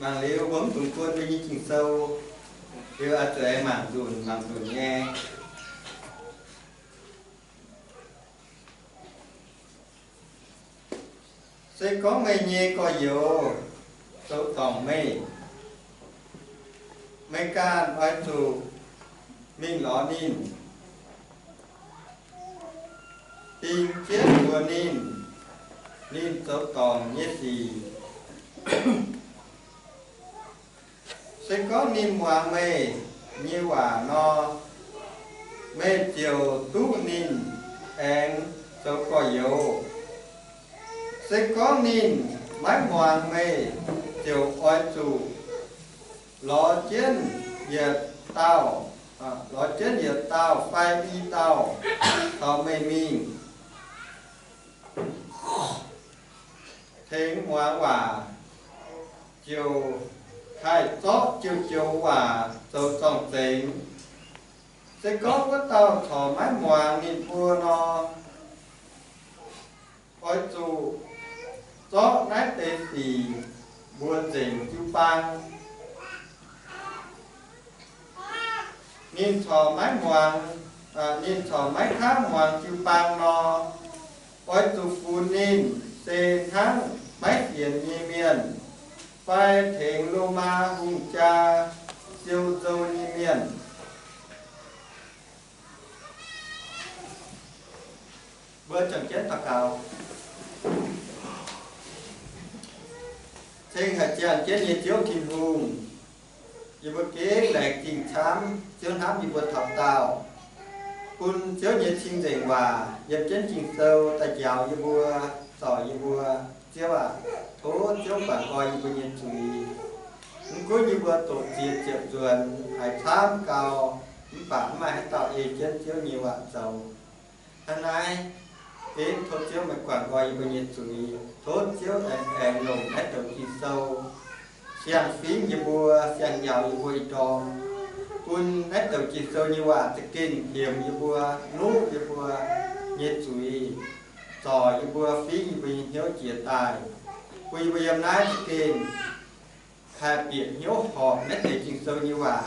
Mangc liuz mbuo mv dungx guon mbuo nyei Ging-Sou, liuz oix zuqc mangc nzunc mangc nzunc nyei. Se gorngv meih nyei gorx-youz zoux dorngc meih, meih ganh oix zuqc mingh lorz ninh, dingc jienv mbuox ninh, ninh zoux dorngc nyei sic. Se gorngv ninh muangx meih nyei waac nor, meih ziouc duqv ninh aengx zoux gorx-youz. Se gorngv ninh maiv muangx meih, ziouc oix zuqc lorz jienv yietc dauh, lorz jienv yietc dauh fai i dauh caux meih mingh, tengx muangx waac, ziouc haih zorqv joux-joux waac zoux zorng-zengx. Se gorngv wuov dauh corc maiv muangx ninh mbuo nor, oix zuqc zorqv naaiv deix sic mbuox nzengc jiu-baang. Ninh corc maiv muangx, ninh corc maiv kangv muangx jiu-baang nor, oix zuqc funx ninh se hnangv maiv sienx nyei mienh, fai tengx Lomaa hungh jaa siou nzou nyei mienh. Mbuo juangc jienv daux gaux. Ceng haic ziangh jienv nyei Ziouv Tin-Hungh, yie mbuo gengh laengz zingh camv Ziouv hnamv yie mbuo taux daauh, bun Ziouv nyei cing-nzengc waac yiem jienv Ging-Sou daaih njaaux yie mbuo, zorc yie mbuo. Ziouv aac, tov Ziouv guangc nqoi yie mbuo nyei zuiz. Mv gunv yie mbuo doqc ziex ziepc nzuonx haiz camv gau, mv baac mv maaih haaix dauh ei jienv Ziouv nyei waac zoux. Hnangv naaiv, benx tov Ziouv meih guangc nqoi yie mbuo nyei zuiz. Tov Ziouv aengx aengx longc naaiv douc Ging-Sou siang-fingv yie mbuo, siang-njaaux yie mbuo ih ndorm, bun naaiv douc Ging-Sou nyei waac za'gengh hemx yie mbuo, nuqv yie mbuo nyei zuiz, zorc yie mbuo, fingv yie mbuo nyei hnyouv jiex daaih, bun yie mbuo yiem naaiv za'gengh haih bieqc hnyouv horpc naaiv deix Ging-Sou nyei waac,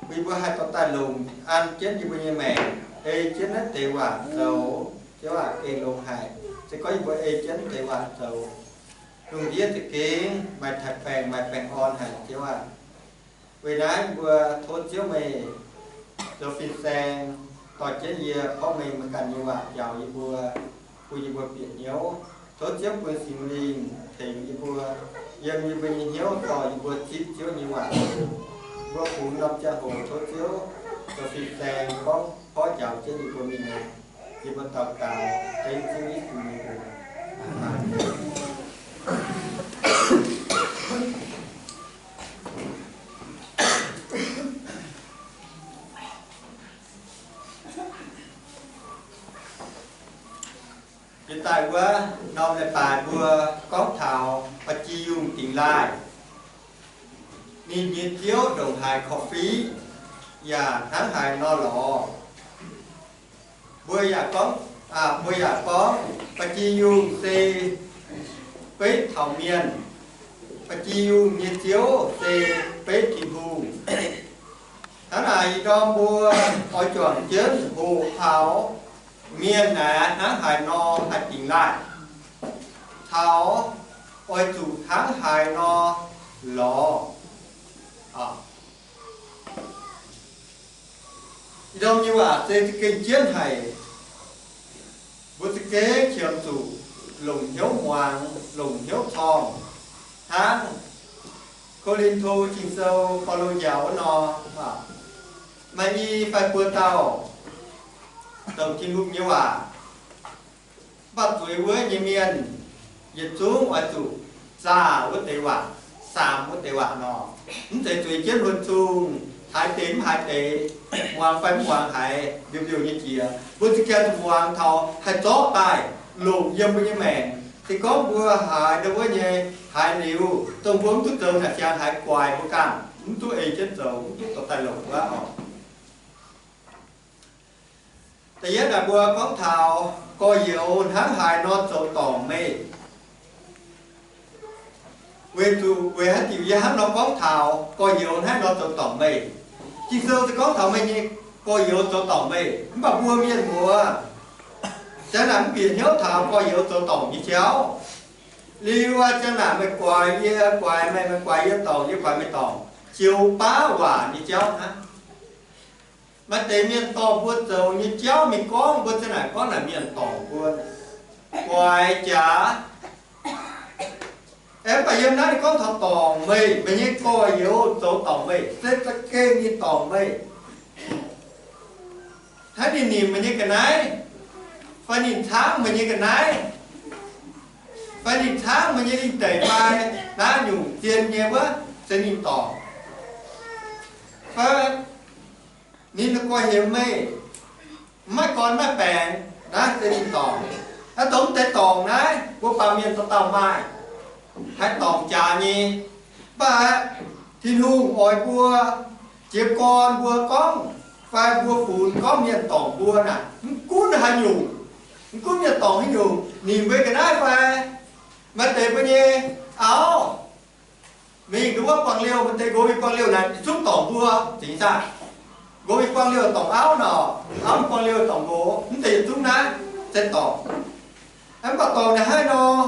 bun yie mbuo haih dorh daaih longc an jienv yie mbuo nyei maengc, ei jienv naaiv deix waac zoux. Ziouv aac, gengh longx haic, se gorngv yie mbuo ei jienv naaiv deix waac zoux, lungh ndiev za'gengh maaih taaix-baengh, maaih baengh orn haic, Ziouv aac. Weic naaiv mbuo tov Ziouv meih zoux fin-saeng dorh jienv yie, porv meih, meih ganh nyei waac njaaux yie mbuo, bun yie mbuo bieqc hnyouv. Tov Ziouv bun Singx Lingh tengx yie mbuo, yiem yie mbuo nyei hnyouv dorh yie mbuo zipv Ziouv nyei waac. Mbuo fungx norm ziangh hoc tov Ziouv zoux fin-saeng gorngv porv njaaux jienv yie mbuo mingh. Yie mbuo daux gaux dengv Ziouv Yesu nyei mbuox. Jiex daaih wuov norm leiz-baaix mbuo gorngv taux ba'gi yungh dingx laaih. Ninh nyei ziouv ndongc haaix korv-fiqv yaac hnangv haaix nor lorz. Mbuo yaac gorngv, mbuo yaac gorngv ba'gi yungh se beiv taux mienh. Ba'gi yungh nyei ziouv se beiv Tin-Hungh. Hnangv naaic ih ndorm mbuo oix juangc jienv hoqc taux mienh naaic hnangv haaix nor haih dingx laaih, taux oix zuqc hnangv haaix nor lorz. Ih ndorm nyei waac se za'gengh jienv haic. Mbuo za'gengh qiemx zuqc longc hnyouv muangx, longc hnyouv corngh, hnangv Ko^lin^to Ging-Sou Baulo njaaux wuov nor, maaih i fai buo dauh douc Tin-Hungh nyei waac, mv baac zueiz wuov nyei mienh yietc zungv oix zuqc zaah wuov deix waac, saam wuov deix waac nor. Mv zeiz zueiz jienv luonx zungh, haaix deix mv haaix deix, muangx fai mv muangx haiz mbiouh mbiouh nyei jiex. Mbuo za'gengh zuqc muangx taux haih zorqv daaih longc yiem mbuo nyei maengc. Se gorngv mbuo haiz ndau wuov nyei haiz liuz, dongh mbuo mv duqv zoux naaic siang haiz guaix mbuo ganh, mv duqv ei jienv zoux, mv duqv dorh daaih longc wuov oc. Da'yietv naaic mbuo gorngv taux gorx-youz hnangv haaix nor zoux dorngc meih. Weic zuqc, weic haaix diuc yie hnangv nor gorngv taux gorx-youz hnangv nor zoux dorngc meih? Ging-Sou se gorngv taux meih nyei gorx-youz zoux dorngc meih, mv baac mbuo mienh muoz, ziang naaic mv bieqc hnyouv taux gorx-youz zoux dorngc nyei jauv. Liuz aqv, ziang naaic meih guaix yie, guaix meih, meih guaix yie dorngc, yie guaix meih dorngc, joux baav waac nyei jauv hnangv. Maaih deix mienh dorh mbuo zoux nyei jauv mingh gorngv, mbuo ziang naaic gorngv naaic mienh dorngc mbuo, guaix jaax. Aeqv, mv baac yiem naaiv ninh gorngv taux dorngc meih, meih nyei gorx-youz zoux dorngc meih, se za'gengh ninh dorngc meih. Hnangv ninh nimc meih nyei ga'naaiv, fai ninh caangv meih nyei ga'naaiv, fai ninh caangv meih nyei lingh deic fai naaiv nyungc zien nyei wuov, se ninh dorngc. Fai ninh gorx-youz meih, maiv gorn maiv baengc, naaiv se ninh dorngc. Naaiv dongh deix dorngc naaiv, mbuo baamh mienh dauh dauh maaih, haih dorngc jaax nyei. Mv baac Tin-Hungh oix mbuo jiez gorn mbuo gorngv, fai mbuo funx gorngv mienh dorngc mbuo naaic, mv gunv haaix nyungc, mv gunv mienh dorngc haaix nyungc, ninh mbuo ga'naaiv fai maaih deix mbuo nyei auv mingh nduov buangh liouh, maaih deix nqox mingh buangh liouh naaic, yietc zungv dorngc mbuo, zingx saah? Nqox mingh buangh liouh dorngc auv nor, auv mingh buangh liouh dorngc nqox, mv deix yietc zungv naaiv se dorngc. Mv baac dorngc naaic hnangv nor,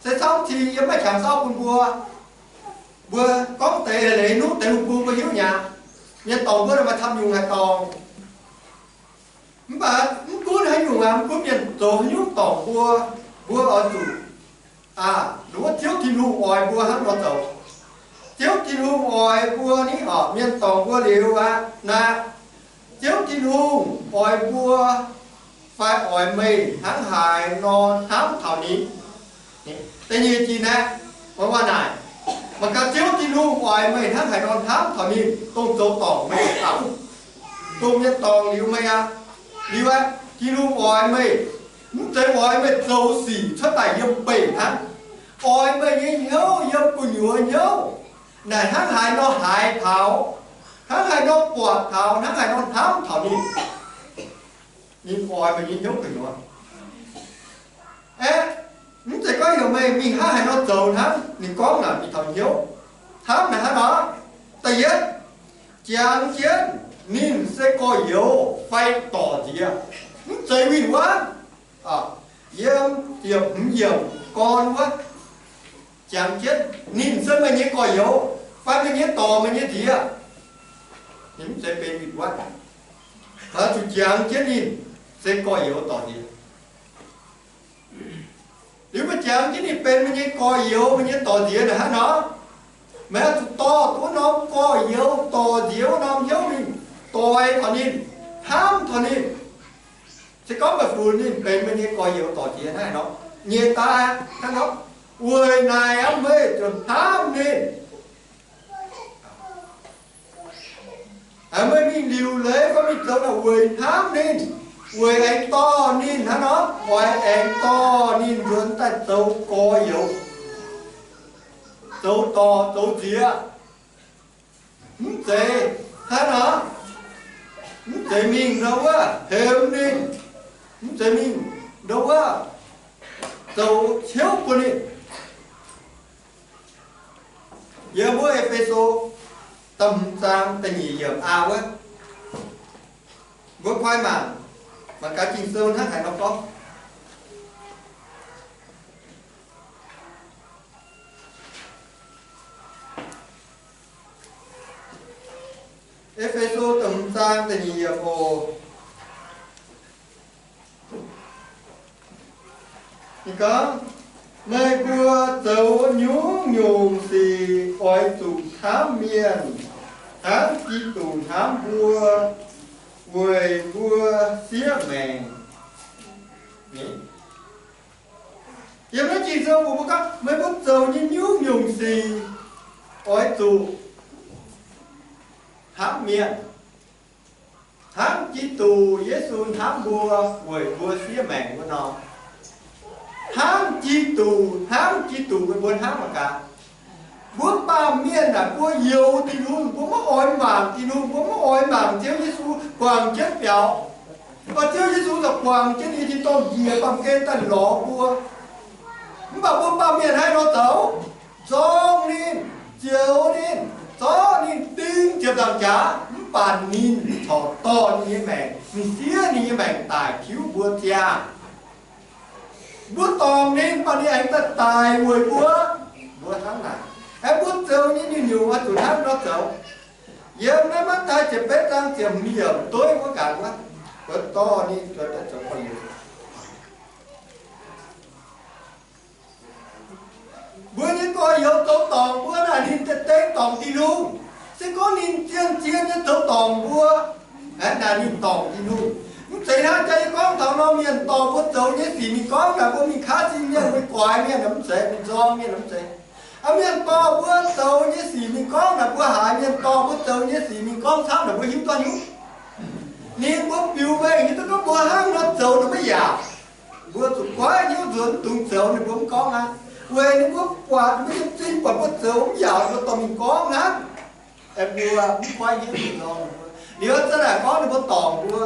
se camv cing yiem maiv qangx sauv bun mbuo. Mbuo gorngv deix leiz-leiz nuqv deix hungh bung mbuo hiuv nyei aqv. Mienh dorngc mbuo maaih camv nyungc haaix dorngc. Mv baac mv gunv haaix nyungc aqv, mv gunv mienh zoux haaix nyungc dorngc mbuo, mbuo oix zuqc, aa, nduov Ziouv Tin-Hungh oix mbuo hnangv nor zoux. Ziouv Tin-Hungh oix mbuo ni, orqc, mienh dorngc mbuo liuz aqv, naaic, Ziouv Tin-Hungh oix mbuo fai oix meih hnangv haaix nor hnamv taux ninh. Da'nyeic jiex naaiv, waac naaic, mangc gaax Ziouv Tin-Hungh oix meih hnangv haaix nor hnamv taux ninh, dongh zoux dorngc meih aqv, dongh mienh dorngc liuz meih aqv. Liuz aqv, Tin-Hungh oix meih, mv zeiz oix meih zoux sic cuotv daaih yiem beih hnangv. Oix meih nyei hnyouv yiem gu'nyuoz hnyouv, naaic hnangv haaix nor haiz taux, hnangv haaix nor buatc taux, hnangv haaix nor hnamv taux ninh. Ninh oix meih nyei hnyouv gu'nyuoz. Aeqv, mv zeiz gorngv heuc meih mingh hnangv haaix nor zoux hnangv. Ninh gorngv naaic mingh taux hnyouv. Hnamv naaic hnangv nor, da'yietv, jangx jienv ninh se gorx-youz fai dorc nziex, mv zeiz win-wangv. Yiem ziepc hmz yiemc gorn wuov, jangx jienv ninh se meih nyei gorx-youz fai meih nyei dorc meih nyei nziex. Ninh mv zeiz benx win-wangv. Oix zuqc jangx jienv ninh se gorx-youz dorc nziex. Liuz meih jangx jienv ninh benx meih nyei gorx-youz meih nyei dorc nziex naaic hnangv nor, meih oix zuqc dorh wuov norm gorx-youz dorc nziex wuov norm hnyouv mingh doix taux ninh, hnamv taux ninh. Se gorngv meih funx ninh benx meih nyei gorx-youz dorc nziex naaiv nor, nyei daaih hnangv nor, weic naaic aqv meih ziouc hnamv ninh. Meih mingh liuc leiz fai mingh zoux naaic weic hnamv ninh, weic aengx dorh ninh hnangv nor, oix aengx dorh ninh nzuonx daaih zoux gorx-youz, zoux dorc zoux nziex. Mv zeiz hnangv nor, mv zeiz mingh ndau wuov hemx ninh, mv zeiz mingh ndau wuov zoux ciouv bun ninh. Yiem wuov E^fe^so da'hmz zaang da'nyeic yiemc a wuov, mbuo koi mangc, mangc gaax Ging-Sou hnangv haaix nor gorngv. E^fe^so da'hmz zaang da'nyeic yiemc oc. Ninh gorngv, meih mbuo zoux nyungc-nyungc sic oix zuqc hnamv mienh, hnangv Giduc hnamv mbuo, weic mbuo siev maengc. Yiem naaiv Ging-Sou mbuox mbuo gorngv, meih mbuo zoux nyei nyungc-nyungc sic oix zuqc hnamv mienh, hnangv Giduc Yesu hnamv mbuo weic mbuo siev maengc wuov nor. Hnamv Giduc, hnamv Giduc meih mbuo hnamv mangc gaax. Mbuo baamh mienh naaic, mbuo youx Tin-Hungh, mbuo maiv oix mangc Tin-Hungh, mbuo maiv oix mangc Ziouv Yesu guangc jienv biaux. Mv baac Ziouv Yesu za'guangc jienv ninh tin-dorngh njiec baamh gen daaih lorz mbuo. Mv baac mbuo baamh mienh haaix nor zoux? zorng ninh, zioux ninh, zorqv ninh ding ziepc nzaangc jaax, mv baac ninh corc dorh ninh nyei maengc, m'sieqv ninh nyei maengc daaih tiuv mbuo ziangh. Mbuo dorngc ninh, mv baac ninh aengx daaih daic weic mbuo. Mbuo hnangv naaic, aengx mbuo zoux nyei nyungc-nyungc oix zuqc hnangv nor zoux. Yiem naaiv Matv^taai ziepc betv zaang ziepc hmz yiemc dueiv wuov gaax wuov, mbuo dorh ninh zoux gorx-youz. Mbuo nyei gorx-youz zoux dorngc mbuo naaic, ninh deix deix dorngc Tin-Hungh. Se gorngv ninh zien-zien nyei zoux dorngc mbuo, naaic ninh dorngc Tin-Hungh. Mv zeiz hnangv jaa yie gorngv taux nor, mienh dorh mbuo zoux nyei sic mingh gorngv naaic mbuo mingh kaav sin mienh, mingh guaix mienh, mv zeiz, mingh nzorng mienh, mv zeiz. Aa, mienh dorh mbuo zoux nyei sic mingh gorngv naaic mbuo haiz, mienh dorh mbuo zoux nyei sic mingh gorngv camv naaic mbuo hiuv duqv nyungc. Ninh mbuo biux mengh hiuv duqv gorngv mbuo hnangv nor zoux ninh mbuo yaac, mbuo zuqc goiv hnyouv nzuonx dungx zoux ninh mbuo mv gorngv aqv. Weic ninh mbuo buatc ninh mbuo nyei zinh buatc mbuo zoux mv yaac, ninh mbuo dorh mingh gorngv hnangv. Aengx mbuo mv goiv hnyouv nzorng ninh mbuo. Liuz zanc naaic gorngv ninh mbuo dorngc mbuo,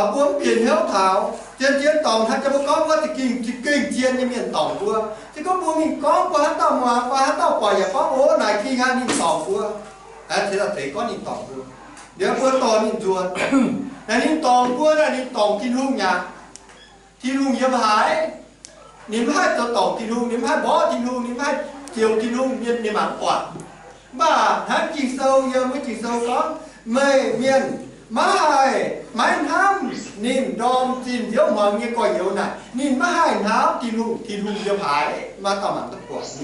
mbuo mv bieqc hnyouv taux, zien-zien dorngc hnangv jaa mbuo gorngv wuov za'gengh, za'gengh zien nyei mienh dorngc mbuo. Se gorngv mbuo mingh gorngv, mbuo haaix dauh muangx, mbuo haaix dauh buatc yaac gorngv, o, naaic ging aqv, ninh dorngc mbuo. Aa, cingx daaih zeiz gorngv ninh dorngc mbuo. Liuz mbuo dorh ninh nzuonx. Naaic ninh dorngc mbuo naaic, ninh dorngc Tin-Hungh aqv. Tin-Hungh yiem haaix? Ninh mv haih zoux dorngc Tin-Hungh, ninh mv haih mborqv Tin-Hungh, ninh mv haih zioux Tin-Hungh, mienh ninh mangc mv buatc. Mv baac hnangv Ging-Sou yiem wuov Ging-Sou gorngv, meih mienh maiv haih, maiv hnamv ninh ndorm zinh nziouv hmuangx nyei gorx-youz naaic, ninh maiv haih hnamv Tin-Hungh, Tin-Hungh yiem haaix, maaih dauh mangc duqv buatc.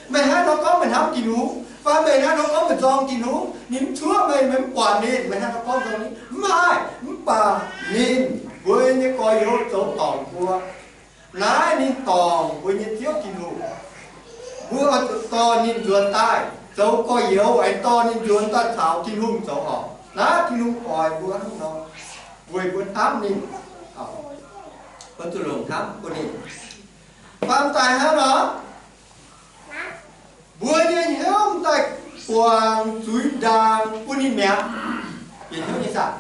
Meih hnangv nor gorngv meih hnamv Tin-Hungh, fai meih hnangv nor gorngv meih nzorng Tin-Hungh, ninh mv cuoqv meih, meih mv buatc ninh, meih hnangv nor gorngv nzorng ninh, mv haih. Mv baac ninh mbuo nyei gorx-youz zoux dorngc mbuo. Naaiv ninh dorngc mbuo nyei Ziouv Tin-Hungh. Mbuo oix zuqc dorh ninh nzuonx daaih zoux gorx-youz, aengx dorh ninh nzuonx daaih caux Tin-Hungh zoux orqc. Naaiv Tin-Hungh oix mbuo hnangv nor, weic mbuo hnamv ninh, mbuo zuqc longc hnamv bun ninh. Faam daaih hnangv nor, mbuo nyei hnyouv daaih guangc zuiz ndaangc bun ninh mi'aqv. Bieqc hnyouv nyei saah?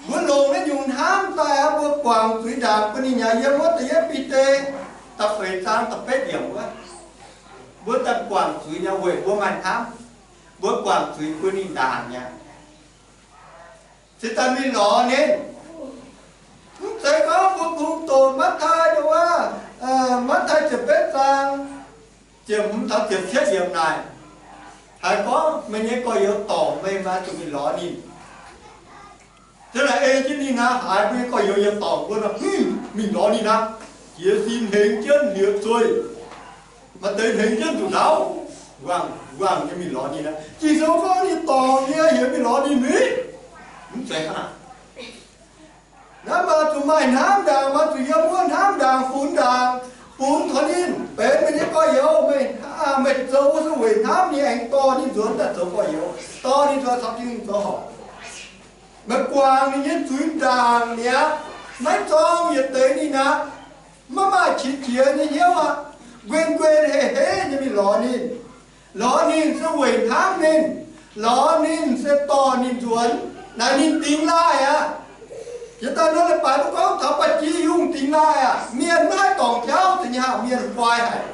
Mbuo longc naaiv nyungc hnamv daaih aqv, mbuo guangc zuiz ndaangc bun ninh mi'aqv. Yiem wuov da'yietv Bide da'feix zaang da'betv yiemc wuov, mbuo daaih guangc zuiz mi'aqv weic mbuo maaih hnamv, mbuo guangc zuiz bun ninh ndaangc mi'aqv. Se daaih mingh lorz ninh. Mv zeiz gorngv mbuo kungx doqc Matv^taai nduov, Matv^taai ziepc betv zaang ziepc hmz taux ziepc cietv yiemc naaic, haiz gorngv meih nyei gorx-youz dorngc meih, meih zuqc mingh lorz ninh. Hnangv naaic ei jienv ninh aqv, haiz mbuo nyei gorx-youz yaac dorngc mbuo nor, mingh lorz ninh aqv. Jiez sin hnengx jienv liepc zueih, maaih deix hnengx jienv nzuqc ndaauv, wangh wangh nyei mingh lorz ninh aqv. Ging-Sou gorngv ninh dorngc nyei, heuc mingh lorz ninh mingh. Mv zeiz hnangv naaic. Naaiv maaih zuqc maaih hnamv ndaangc, maaih zuqc yiem wuov hnamv ndaangc, funx ndaangc, bungx taux ninh benx meih nyei gorx-youz. Meih, meih zoux se weic hnamv ninh aengx dorh ninh nzuonx daaih zoux gorx-youz, dorh ninh nzuonx caux Tin-Hungh zoux horpc. Meih guangc ninh nyei zuiz ndaangc mi'aqv, maiv zorng yietc deix ninh aqv. Maiv maaih qiex jiez nyei hnyouv aqv. Nquenx nquenx heiv heiv nyei mingh lorz ninh. Lorz ninh se weic hnamv ninh. Lorz ninh se dorh ninh nzuonx. Naaic ninh dingx laaih aqv. Jiex daaih nor leiz-baaix mbuo gorngv taux ba'gi yungh dingx laaih aqv. Mienh maiv haih dorngc jauv, za'gengh mienh guai haic.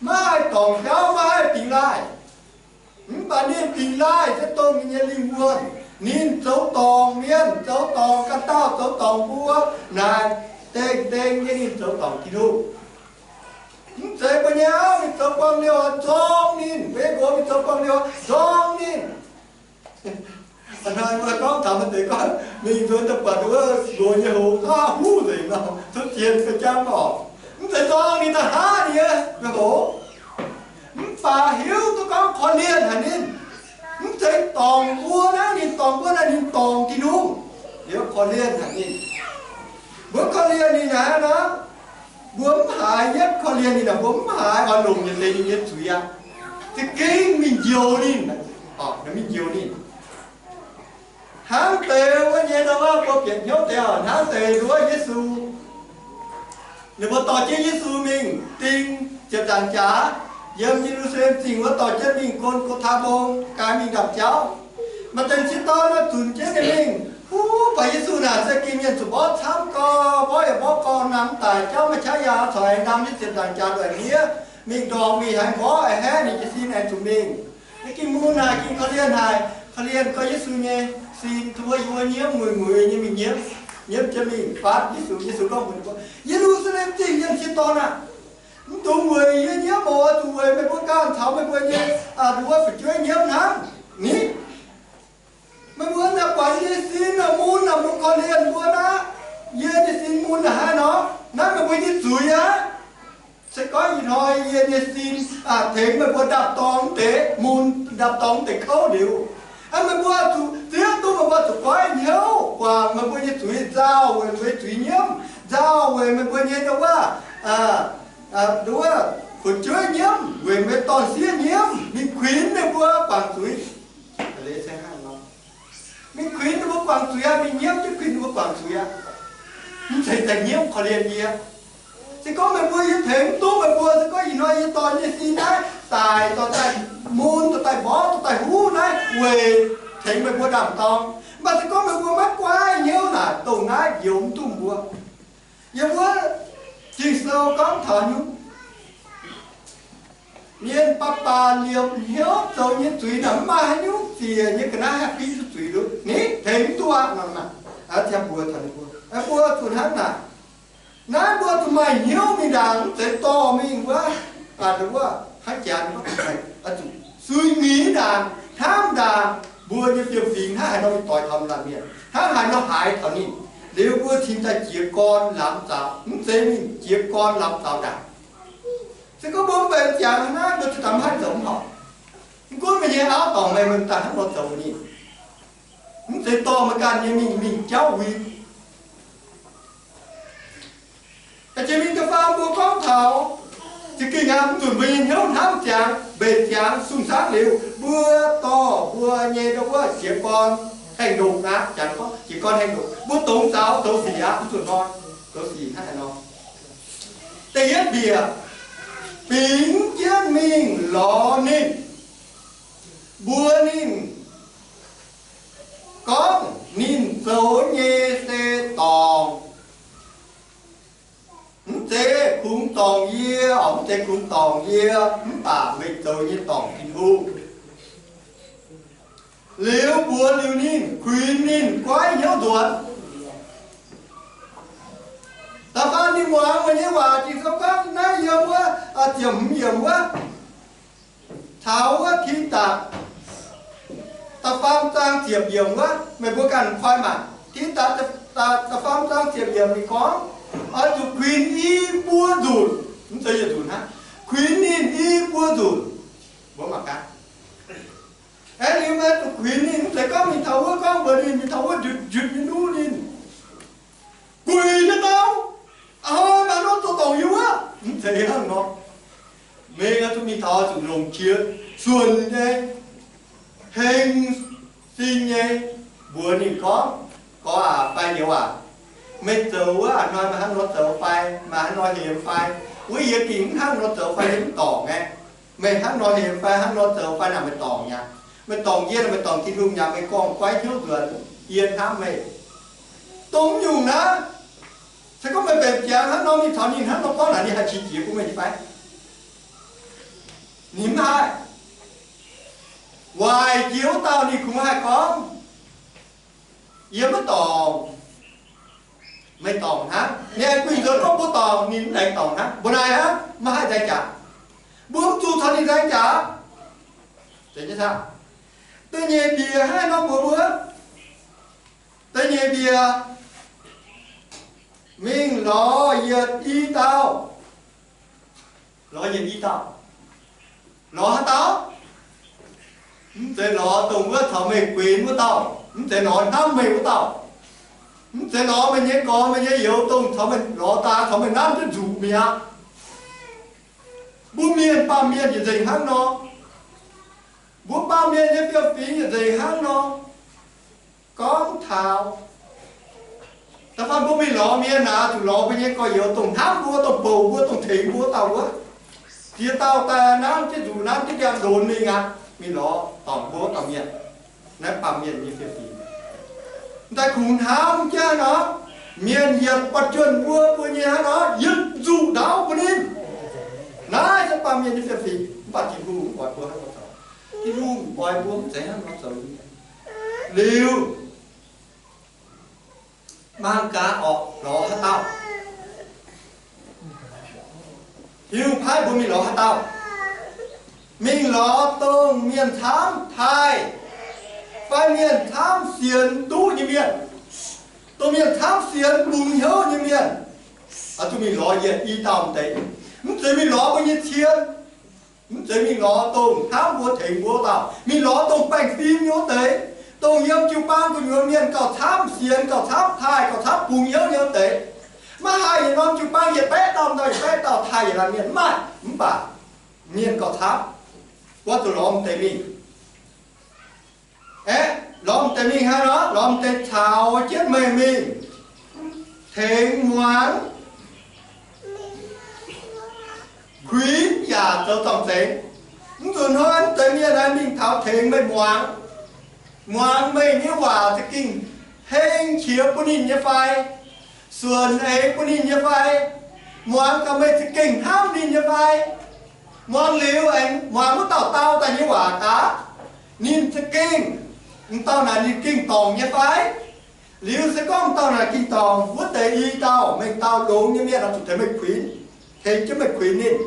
Maiv haih dorngc jauv, maiv haih dingx laaih. Mv baac ninh dingx laaih se dongh ninh nyei lingh wuonh. Ninh zoux dorngc mienh, zoux dorngc ganh dauh, zoux dorngc mbuo. Naaic dengh dengh nyei ninh zoux dorngc Tin-Hungh. Mv zeiz mbuo nyei auv mingh zoux buangh liouh nzorng ninh, mbuo nyei nqox mingh zoux buangh liouh nzorng ninh. Hnoi mbuo gorngv taux maaih deix gorngv mingh nzuonx daaih buatc wuov nqox nyei hoz aav huv nzengc nor, cuotv zien fai jangv orqc. Mv zeiz nzorng ninh, da'haav ninh nyei hoz. Mv baac hiuv duqv gorngv korv-lienh haic ninh. Mv zeiz dorngc mbuo naaiv, ninh dorngc mbuo naaiv, ninh dorngc Tin-Hungh. Liuz korv-lienh haic ninh. Mbuo korv-lienh ninh naaiv nor, mbuo mv haiz yietv korv-lienh ninh naaic, mbuo mv haiz oix longc yietc deix ninh nyei zuiz aqv. Za'gengh mingh njoux ninh, mingh njoux ninh. Hnangv deix wuov nyei nor, mbuo bieqc hnyouv deix oc, hnangv deix wuov Yesu. Ninh mbuo dorh jienv Yesu mingh ding ziepc nzaangc jaax, yiem Ye^lu^saa^lem Zingh wuov dorh jienv mingh Go^laa^taa Mbong, gaax mingh ndapc jauv. Maaih deix sieqv dorn nor zunc jienv ninh mingh, Mbuo buatc Yesu naaic se gengh mienh zuqc mborqv camv gorx, mborqv yaac mborqv gorx, namx daic jauv maaih qaqv yaac caux aengx ndamv nyei ziepc nzaangc jaax nduqc aqv. Mingh ndorngx mingh haaix nqorngv a'hneiv ninh jiez sin aengx zuqc mingh. Ninh gengh mun haic, gengh korv-lienh haic, korv-lienh gorngv Yesu nyei sin, tov yie mbuo nyiemv, muic-muic nyei mingh nyiemv. Nyiemv jienv mingh fatv Yesu. Yesu gorngv mbuox ninh mbuo, Ye^lu^saa^lem Zingh Mienh sieqv dorn aah! Mv dungx weic yie nyiemv oc. Zuqc weic meih mbuo ganh caux meih mbuo nyei nduov fu'jueiv nyiemv hnangv. Ni, meih mbuo naaic buatc yie nyei sin naaic mun naaic, mbuo korv-lienh mbuo naaic, yie nyei sin mun naaic hnangv nor, naaiv meih mbuo nyei zuiz aqv. Se gorngv ih hnoi yie nyei sin tengx meih mbuo ndapv-dorng deix mun, ndapv-dorng deix kouv liuz, meih mbuo zuqc, Ziouv, duqv meih mbuo zuqc goiv hnyouv guangc meih mbuo nyei zuiz, nzauh weic meih mbuo nyei zuiz nyiemv, nzauh weic meih mbuo nyei nduov, nduov, fu'jueiv nyiemv, weic meih dorn-sieqv nyiemv, mingh kuinx ninh mbuo guangc zuiz. Mingh kuinx ninh mbuo guangc zuiz aqv. Mingh nyiemv jienv kuinx ninh mbuo guangc zuiz aqv. Mv zeiz daaih nyiemv korv-lienh yie. Se gorngv meih mbuo yie tengx mv duqv meih mbuo, se gorngv ih hnoi yie dorn nyei sin naaiv daic dorh daaih mun, dorh daaih mborqv, dorh daaih huv naaiv weic tengx meih mbuo ndapv-dorng. Mv baac se gorngv meih mbuo maiv goiv hnyouv naaic, dongh naaiv njoux mv duqv mbuo. Yiem wuov Ging-Sou gorngv taux nyungc mienh baac baac liepc hnyouv zoux nyei zuiz naaic, mv maaih haaix nyungc ziec nyei ga'naaiv haih biv zuqc zuiz nduqc. Ni, tengx mv duqv aqv nor. Ziangh mbuox taux ninh mbuo, mbuo zuqc hnangv naaic. Naaiv mbuo zuqc maaih hnyouv mingh ndaangc, mv zeiz dorh mingh wuov, wuov hnangv jaax ninh mbuo zuqc suiv-mingh ndaangc, hnamv ndaangc mbuo nyei fiem-fingx hnangv haaix nor mingh doix taux laanh mienh, hnangv haaix nor haaix taux ninh. Liuz mbuo cingx daaih jiez gorn lamz zaux, mv zeiz mingh jiez gorn lamz zaux ndaangc. Se gorngv mbuo mv benx ziangx hnangv naaiv, mbuo zuqc daaih maiv haih zoux mv horpc. Mv gunv meih nyei auv dorngc meih, meih daaih hnangv nor zoux ninh. Mv zeiz dorh meih ganh nyei mingh, mingh jauv uix. Jiex mingh da'faam mbuo gorngv taux za'gengh aqv, mv nzunc mbuo nyei hnyouv hnamv ziangx, mbenc ziangx, sung-sangv liuz, mbuo dorh mbuo nyei wuov jiez gorn haengh ndoqc aqv. Jangx gorngv jiez gorn haengh ndoqc, mbuo dongz zaux zoux sic aqv. Mv zuqc hnoi zoux sic hnangv haaix nor. Da'yietv mbiec, bingx jienv mingh lorz ninh, mbuox ninh gorngv ninh zoux nyei se dorngc. Mv zeiz kungx dorngc yie, mv zeiz kungx dorngc yie, mv baac meih zoux nyei dorngc Tin-Hungh. Liuz mbuox liuz ninh, kuinx ninh goiv hnyouv nzuonx. Da'faanh ninh muangx meih nyei waac. Ging-Sou gorngv naaiv yiem wuov ziepc hmz yiemc wuov, taux wuov Tidatc da'faam zaang ziepc yiemc wuov, meih mbuo ganh koi maah. Tidatc da'faam zaang ziepc yiemc ninh gorngv, oix zuqc kuinx i buo nzunc, mv zeiz yietc nzunc hnangv, kuinx ninh i buo nzunc. Mbuo mangc gaax. Aengx liuz meih zuqc kuinx ninh, mv zeiz gorngv mingh taux wuov gorngv mbuox ninh, mingh taux wuov njutc njutc nyei nuqv ninh, guix jienv ndau, hnoi maaih haaix nor zoux dorngc yie wuov. Mv zeiz hnangv nor. Meih oix zuqc mingh taux zuqc longc qiex suonc nyei, heng sin nyei, mbuox ninh gorngv, Gorx aac, fai youz aac, meih zoux wuov hnoi maaih hnangv nor zoux fai, maaih hnangv nor hemx fai, wuov yie gengh mv hnangv nor zoux fai, yie mv dorngc aqv. Meih hnangv nor hemx fai, hnangv nor zoux fai, naaic meih dorngc mi'aqv. Meih dorngc yie, meih dorngc Tin-Hungh mi'aqv. Meih gorngv-goiv hnyouv nzuonx, yie hnamv meih. Dongh mv nyungc naaiv, se gorngv meih mbenc ziangx hnangv nor mingh caux ninh hnangv nor gorngv naaic, ninh haih qiex jiez bun meih nyei fai? Ninh mv haih. Waaic jiex wuov dauh ninh kungx haih gorngv, Yie maiv dorngc. Meih dorngc hnangv. Ninh aengx guinh nzuonx gorngv mbuo dorngc, ninh mv aengx dorngc hnangv. Mbuo naaic hnangv, maiv haih nzaeng jaax. Mbuo mv zuqc caux ninh nzaeng jaax. Da'nyeic mbiec hnangv haaix nor mbuox mbuo? Da'nyeic mbiec, mingh lorz yietc i dauh. Lorz yietc i dauh. Lorz haaix dauh? Mv zeiz lorz dongh wuov caux meih guenx wuov dauh. Mv zeiz lorz hnamv meih wuov dauh. Mv zeiz lorz meih nyei gorx meih nyei youz dongh caux meih lorz daaih caux meih nanv duqv nzuqc mi'aqv. Mbuo mienh baamh mienh yietc nzengc hnangv nor. Mbuo baamh mienh nyei fiem-fingx yietc nzengc hnangv nor. Gorngv taux da'faanh mbuo mingh lorz mienh naaic, zuqc lorz mbuo nyei gorx-youz dongh hnamv mbuo, dongh bouc mbuo, dongh tengx mbuo dauh wuov. Ziex dauh daaih nanv jienv nzuqc, nanv jienv ndiangx-ndonx mingh aqv. Mingh lorz dorngc mbuo wuov dauh mienh. Naaiv baamh mienh nyei fiem-fingx. daaih kungx hnamv jienv nor, mienh yietc buatc juonh mbuo mbuo nyei hnangv nor, yietc nzuqc ndaauv bun ninh. Naaiv se baamh mienh nyei fiem-fingx, mv baac Tin-Hungh mv oix mbuo hnangv nor zoux. Tin-Hungh oix mbuo mv zeiz hnangv nor zoux nyei. Liuz, mangc gaax orqc, lorz haaix dauh. Tin-Hungh paaiv mbuo mingh lorz haaix dauh? Mingh lorz dongh mienh camv taaih fai mienh camv sienx duqv nyei mienh, dongh mienh camv sienx bungx hnyouv nyei mienh, zuqc mingh lorz yietc i dauh deix. Mv zeiz mingh lorz mbuo nyei cien. Mv zeiz mingh lorz dongh hnamv mbuo tengx mbuo dauh. Mingh lorz dongh baengh fim nyei wuov deix, dongh yiem jiu-baang gu'nyuoz mienh gauh camv sienx, gauh camv taaih, gauh camv bungx hnyouv nyei wuov deix. Maiv haih yietc norm jiu-baang yietc baeqv dauh dauh, yietc baeqv dauh taaih yietc laanh mienh, mv maaih. Mv baac mienh gauh camv, wuov zuqc lorz m'deix mingh. Aeqv, lorz m'deix mingh hnangv nor, lorz m'deix caux jienv meih mingh tengx muangx, kuinx yaac zoux zorng-zengx. Mv zuqc hnoi mv deix mienh aengx mingh taux tengx meih muangx, muangx meih nyei waac za'gengh heng qiex bun ninh nyei fai, suonc eix bun ninh nyei fai, muangx gaax meih za'gengh hnamv ninh nyei fai, muangx liuz aengx muangx wuov dauh dau daaih nyei waac gaax, ninh za'gengh, m'dauh naaic ninh ging dorngc nyei fai. Liuz se gorngv m'dauh naaic ging dorngc, wuov deix i dauh, meih dauh longx nyei mienh oix zuqc tengx meih kuinx, tengx jienv meih kuinx ninh.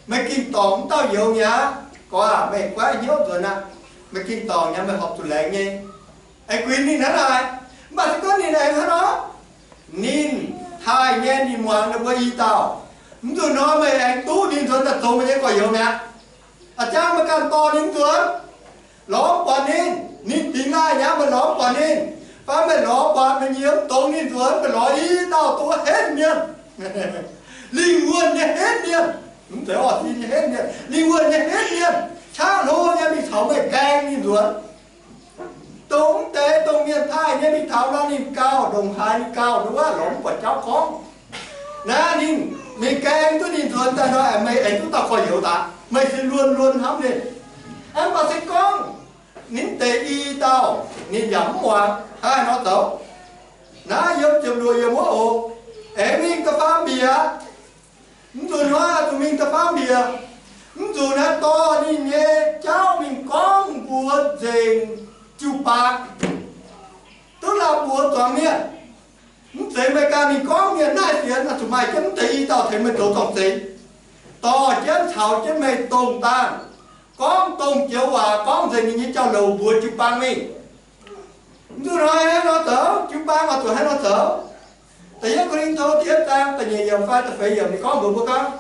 Meih ging dorngc wuov dauh youz mi'aqv, gorx aac, meih guaiv hnyouv nzuonx aqv. Meih ging dorngc nyei, meih horpc zuqc laengz nyei. Aengx kuinx ninh hnangv naaic. Mv baac se gorngv ninh aengx hnangv nor, ninh taaih nyei, ninh muangx ninh mbuo i dauh, mv zuqc hnoi meih aengx duqv ninh nzuonx daaih zoux meih nyei gorx-youz mi'aqv. A'jang meih ganh dorh ninh nzuonx, lorz mv buatc ninh, ninh dingx laaih nyei, meih lorz mv buatc ninh, fai meih lorz buatc meih nyei mv dongz ninh nzuonx, meih lorz i dauh dongh henv mienh, lingh wuonh nyei henv mienh, mv zeiz orqv sin nyei henv mienh, lingh wuonh nyei henv mienh, qaqv hlo nyei mingh caux meih gaeng ninh nzuonx. Dongh mv deix dongh mienh taaih nyei mingh taux nor, ninh gauh ndongc haaix ninh gauh nduov lorz mv buatc jauv gorngv. Naaiv ninh mingh gaeng duqv ninh nzuonx daaih nor, meih aengx duqv dauh gorx-youz daaih, meih se luonx luonx hnamv ninh. Mv baac se gorngv ninh deix i dauh ninh yaac mv muangx, haaix nor zoux? Naaiv yiem ziepc luoqc yiem wuov oc, aengx mingh da'faam mbiec. Mv zuqc hnoi zuqc mingh da'faam mbiec. Mv zuqc naaiv dorh ninh nyei jauv mingh gorngv mbuox nzengc jiu-baang, duqv lauh mbuox zuangx mienh. Mv zeiz meih ganh mingh gorngv mienh naaiv sienx, zuqc maaih jienv mv deix i dauh tengx meih zoux zorng-zengx, dorh jienv caux jienv meih dongh dangh, gorngv dongh joux waac gorngv nzengc ninh nyei jauv-louc mbuox jiu-baang mingh. Mv zuqc hnoi hnangv nor zoux, jiu-baang oix zuqc hnangv nor zoux. Da'yietv Ko^lin^to da'yietv zaang da'nyeic yiemc fai da'feix yiemc ninh gorngv mbuox mbuo gorngv,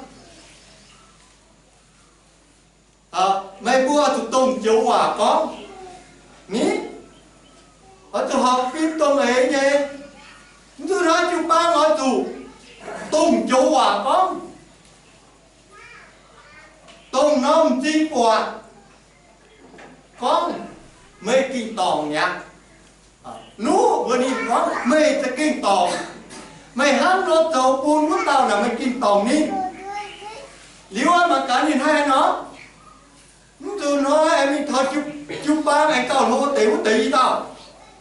meih mbuo oix zuqc dongh joux waac gorngv. Ni, oix zuqc horpc fim dongh eix nyei. Mv zuqc hnoi jiu-baang oix zuqc dongh joux waac gorngv, dongh norm m'zing buatc gorngv, meih ging-dorngc mi'aqv. Nuqv mbuox ninh gorngv, meih za'gengh dorngc. Meih hnangv nor zoux bun wuov dauh naaic meih ging-dorngc ninh. Liuz mangc gaax ninh hnangv haaix nor. Mv zuqc hnoi aengx mingh taux jiu-baang aengx gauh hlo deix wuov deix i dauh.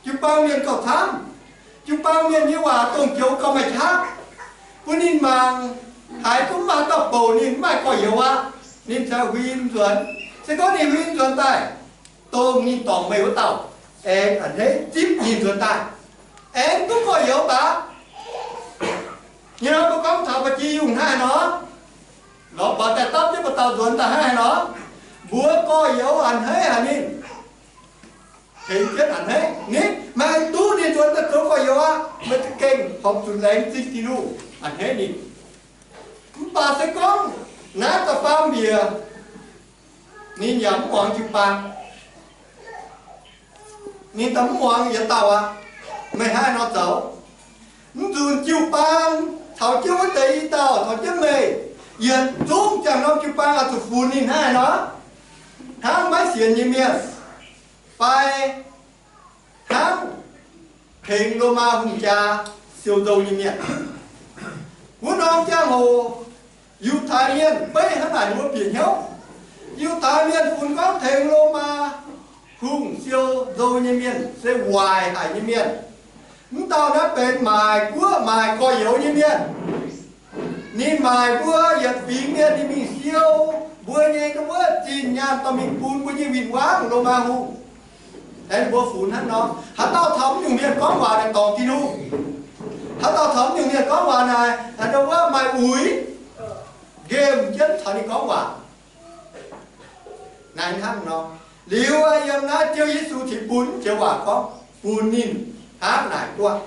Jiu-baang mienh gauh camv. Jiu-baang mienh nyei waac dongh joux gauh maaih qaqv, bun ninh mangc haiz duqv mv maaih dauh bouc ninh, mv maaih gorx-youz aqv. Ninh ziouc huin nzuonx. Se gorngv ninh huin nzuonx daaih, dongh ninh dorngc meih wuov dauh aengx a'hneiv zipv ninh nzuonx daaih, aengx duqv gorx-youz daaih. Nyei nor mbuo gorngv taux ba'gi yungh hnangv haaix nor, lorz buatc daaih dapv jienv buoz dauh nzuonx daaih hnangv haaix nor, mbuox gorx-youz a'hneiv haic ninh, tengx jienv a'hneiv ninh. Meih duqv ninh nzuonx daaih zoux gorx-youz aqv, meih za'gengh horpc zuqc laengz zingh Tin-Hungh a'hneiv ninh. Mv baac se gorngv naaiv da'faam mbiec ninh yaac mv muangx jiu-baang, ninh daaih mv muangx yietc dauh aqv. Meih hnangv haaix nor zoux? Mv nzunc jiu-baang caux jienv wuov deix i dauh caux jienv meih, yietc zungv jangx norm jiu-baang oix zuqc funx ninh hnangv haaix nor? Hnangv maiv sienx nyei mienh, fai hnangv tengx Lomaa hungh jaa siou nzou nyei mienh. Wuov norm ziangh hoc, Yiutai Mienh beiv hnangv naaic ninh mbuo bieqc hnyouv. Yiutai Mienh funx gorngv tengx Lomaa hungh siou nzou nyei mienh se waaic haic nyei mienh. Mv dauh naaiv benx maaic guoqv maaic gorx-youz nyei mienh. Ninh maaic mbuo yietc fingx mienh ninh mingh siou mbuo nyei wuov zinh nyaanh dorh mingh bun mbuo nyei win-wangv, Lomaa hungh. Aengx mbuo funx hnangv nor, haaix dauh taux mv nyungc mienh gorngv waac naaic dorngc Tin-Hungh. Haaix dauh taux mv nyungc mienh gorngv waac naaic, haaix dauh wuov maaih uix, nqemh jienv caux ninh gorngv waac. Naaiv hnangv nor, liuz yiem naaiv Ziouv Yesu cingx bun joux waac gorngv bun ninh hnangv naaic duqv.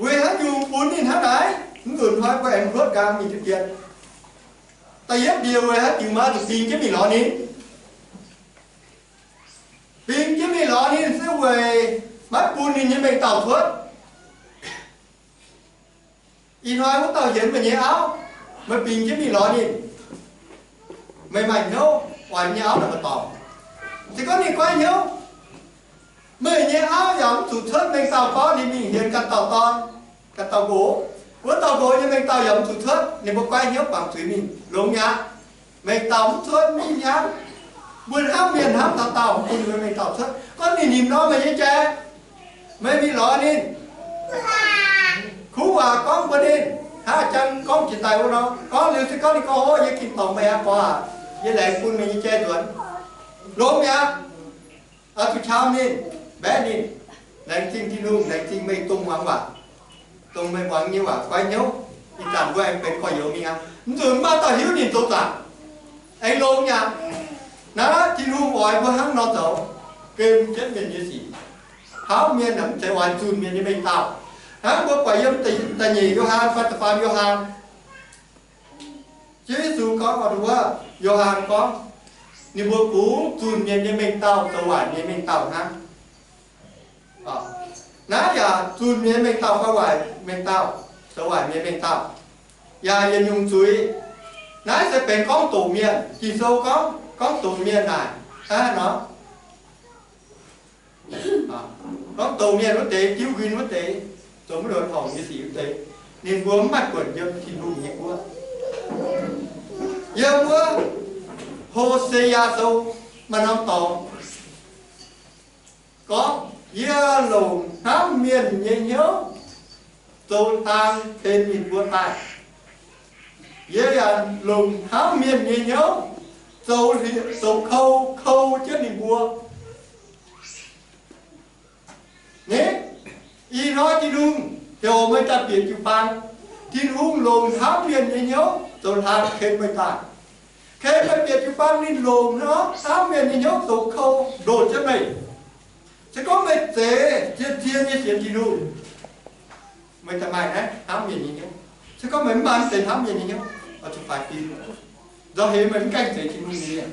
Weic haaix nyungc bun ninh hnangv naaic? Mv nzunc hnoi mbuo aengx hluotv nqaang mingh jienv dien. Da'yietv mbuox weic haaix diuc maaih zuqc bingx jienv mingh lorz ninh. Bingx jienv mingh lorz ninh se weic maiv bun ninh nyei mengh dauh cuotv. Ih hnoi wuov dauh hienx meih nyei auv, meih bingx jienv mingh lorz ninh. Meih maaih hnyouv oix nyei auv naaic maaih dorngx. Se gorngv ninh goiv hnyouv, meih nyei auv yaac mv zuqc cuotv mengh dauh gorngv ninh mingh hienx ganh dauh dorn, ganh dauh nqox. Wuov dauh nqox nyei mengh dauh yaac mv zuqc cuotv, ninh mbuo goiv hnyouv bangc zuiz mingh longx mi'aqv. Mengh dauh mv cuotv mv hiuv hnangv. Mbuo hnamv mienh hnamv taux dauh mv bun ninh mbuo mengh dauh cuotv. Gorngv ninh nimc nor meih nyei jai, meih mingh lorz ninh. Kuv waac gorngv mbuox ninh, hnangv janx gorngv jiex daaih wuov nor, gorngv liuz se gorngv ninh gorngv, Ov, yie gengh dorngc meih aqv, gorx aac, yie laengz bun meih nyei jai nzuonx. Longx mi'aqv. Oix zuqc qam ninh, mbaeqv ninh. Laengz zingh Tin-Hungh, laengz zingh meih dongh muangx waac, dongh meih muangx nyei waac goiv hnyouv. Ih zanc mbuo aengx benx gorx-youz mingh aqv. Mv nzunc maaih dauh hiuv ninh zoux zaangc, aengx longx mi'aqv. Naaiv Tin-Hungh oix mbuo hnangv nor zoux, gemh jienv mienh nyei sic. Hnamv mienh aeqv, mv zeiz oix zunh mienh nyei mengh dauh. Hnangv mbuo buatc yiem da'nyeic Yo^han fai da'faam Yo^han, Ziouv Yesu gorngv, wuov Yo^han gorngv, ninh mbuo kungx zunh mienh nyei mengh dauh zoux waaic nyei mengh dauh hnangv. Naaiv yaac zunh mienh mengh dauh fai waaic mengh dauh, zoux waaic mienh mengh dauh, yaac yietc nyungc zuiz. Naaiv se benx gorngv doqc mienh. Ging-Sou gorngv, gorngv doqc mienh naaic hnangv haaix nor? Gorngv doqc mienh wuov deix, diuv nquin wuov deix, zoux maiv luonx horngc nyei sic wuov deix, ninh mbuo mv maaih buonc yiem Tin-Hungh nyei guoqv. Yiem wuov Ho^se^yaa Sou maaih norm dorngx gorngv, Yie longc hnamv mienh nyei hnyouv zoux hlang ken ninh mbuo daaih. Yie yaac longc hnamv mienh nyei hnyouv zoux, zoux kou, kou jienv ninh mbuo. Ni, ih hnoi Tin-Hungh heuc meih daaih bieqc jiu-baang. Tin-Hungh longc hnamv mienh nyei hnyouv zoux hlang ken meih daaih. Ken meih bieqc jiu-baang, ninh longc hnamv mienh nyei hnyouv zoux kou ndoh jienv meih. Se gorngv meih zeiz zien-zien nyei sienx Tin-Hungh, meih daaih maaih naaiv hnamv mienh nyei hnyouv. Se gorngv meih mv maaih mv zeiz hnamv mienh nyei hnyouv, oix zuqc faix fim. Nzauh heix meih mv gaengh zeiz Tin-Hungh nyei mienh.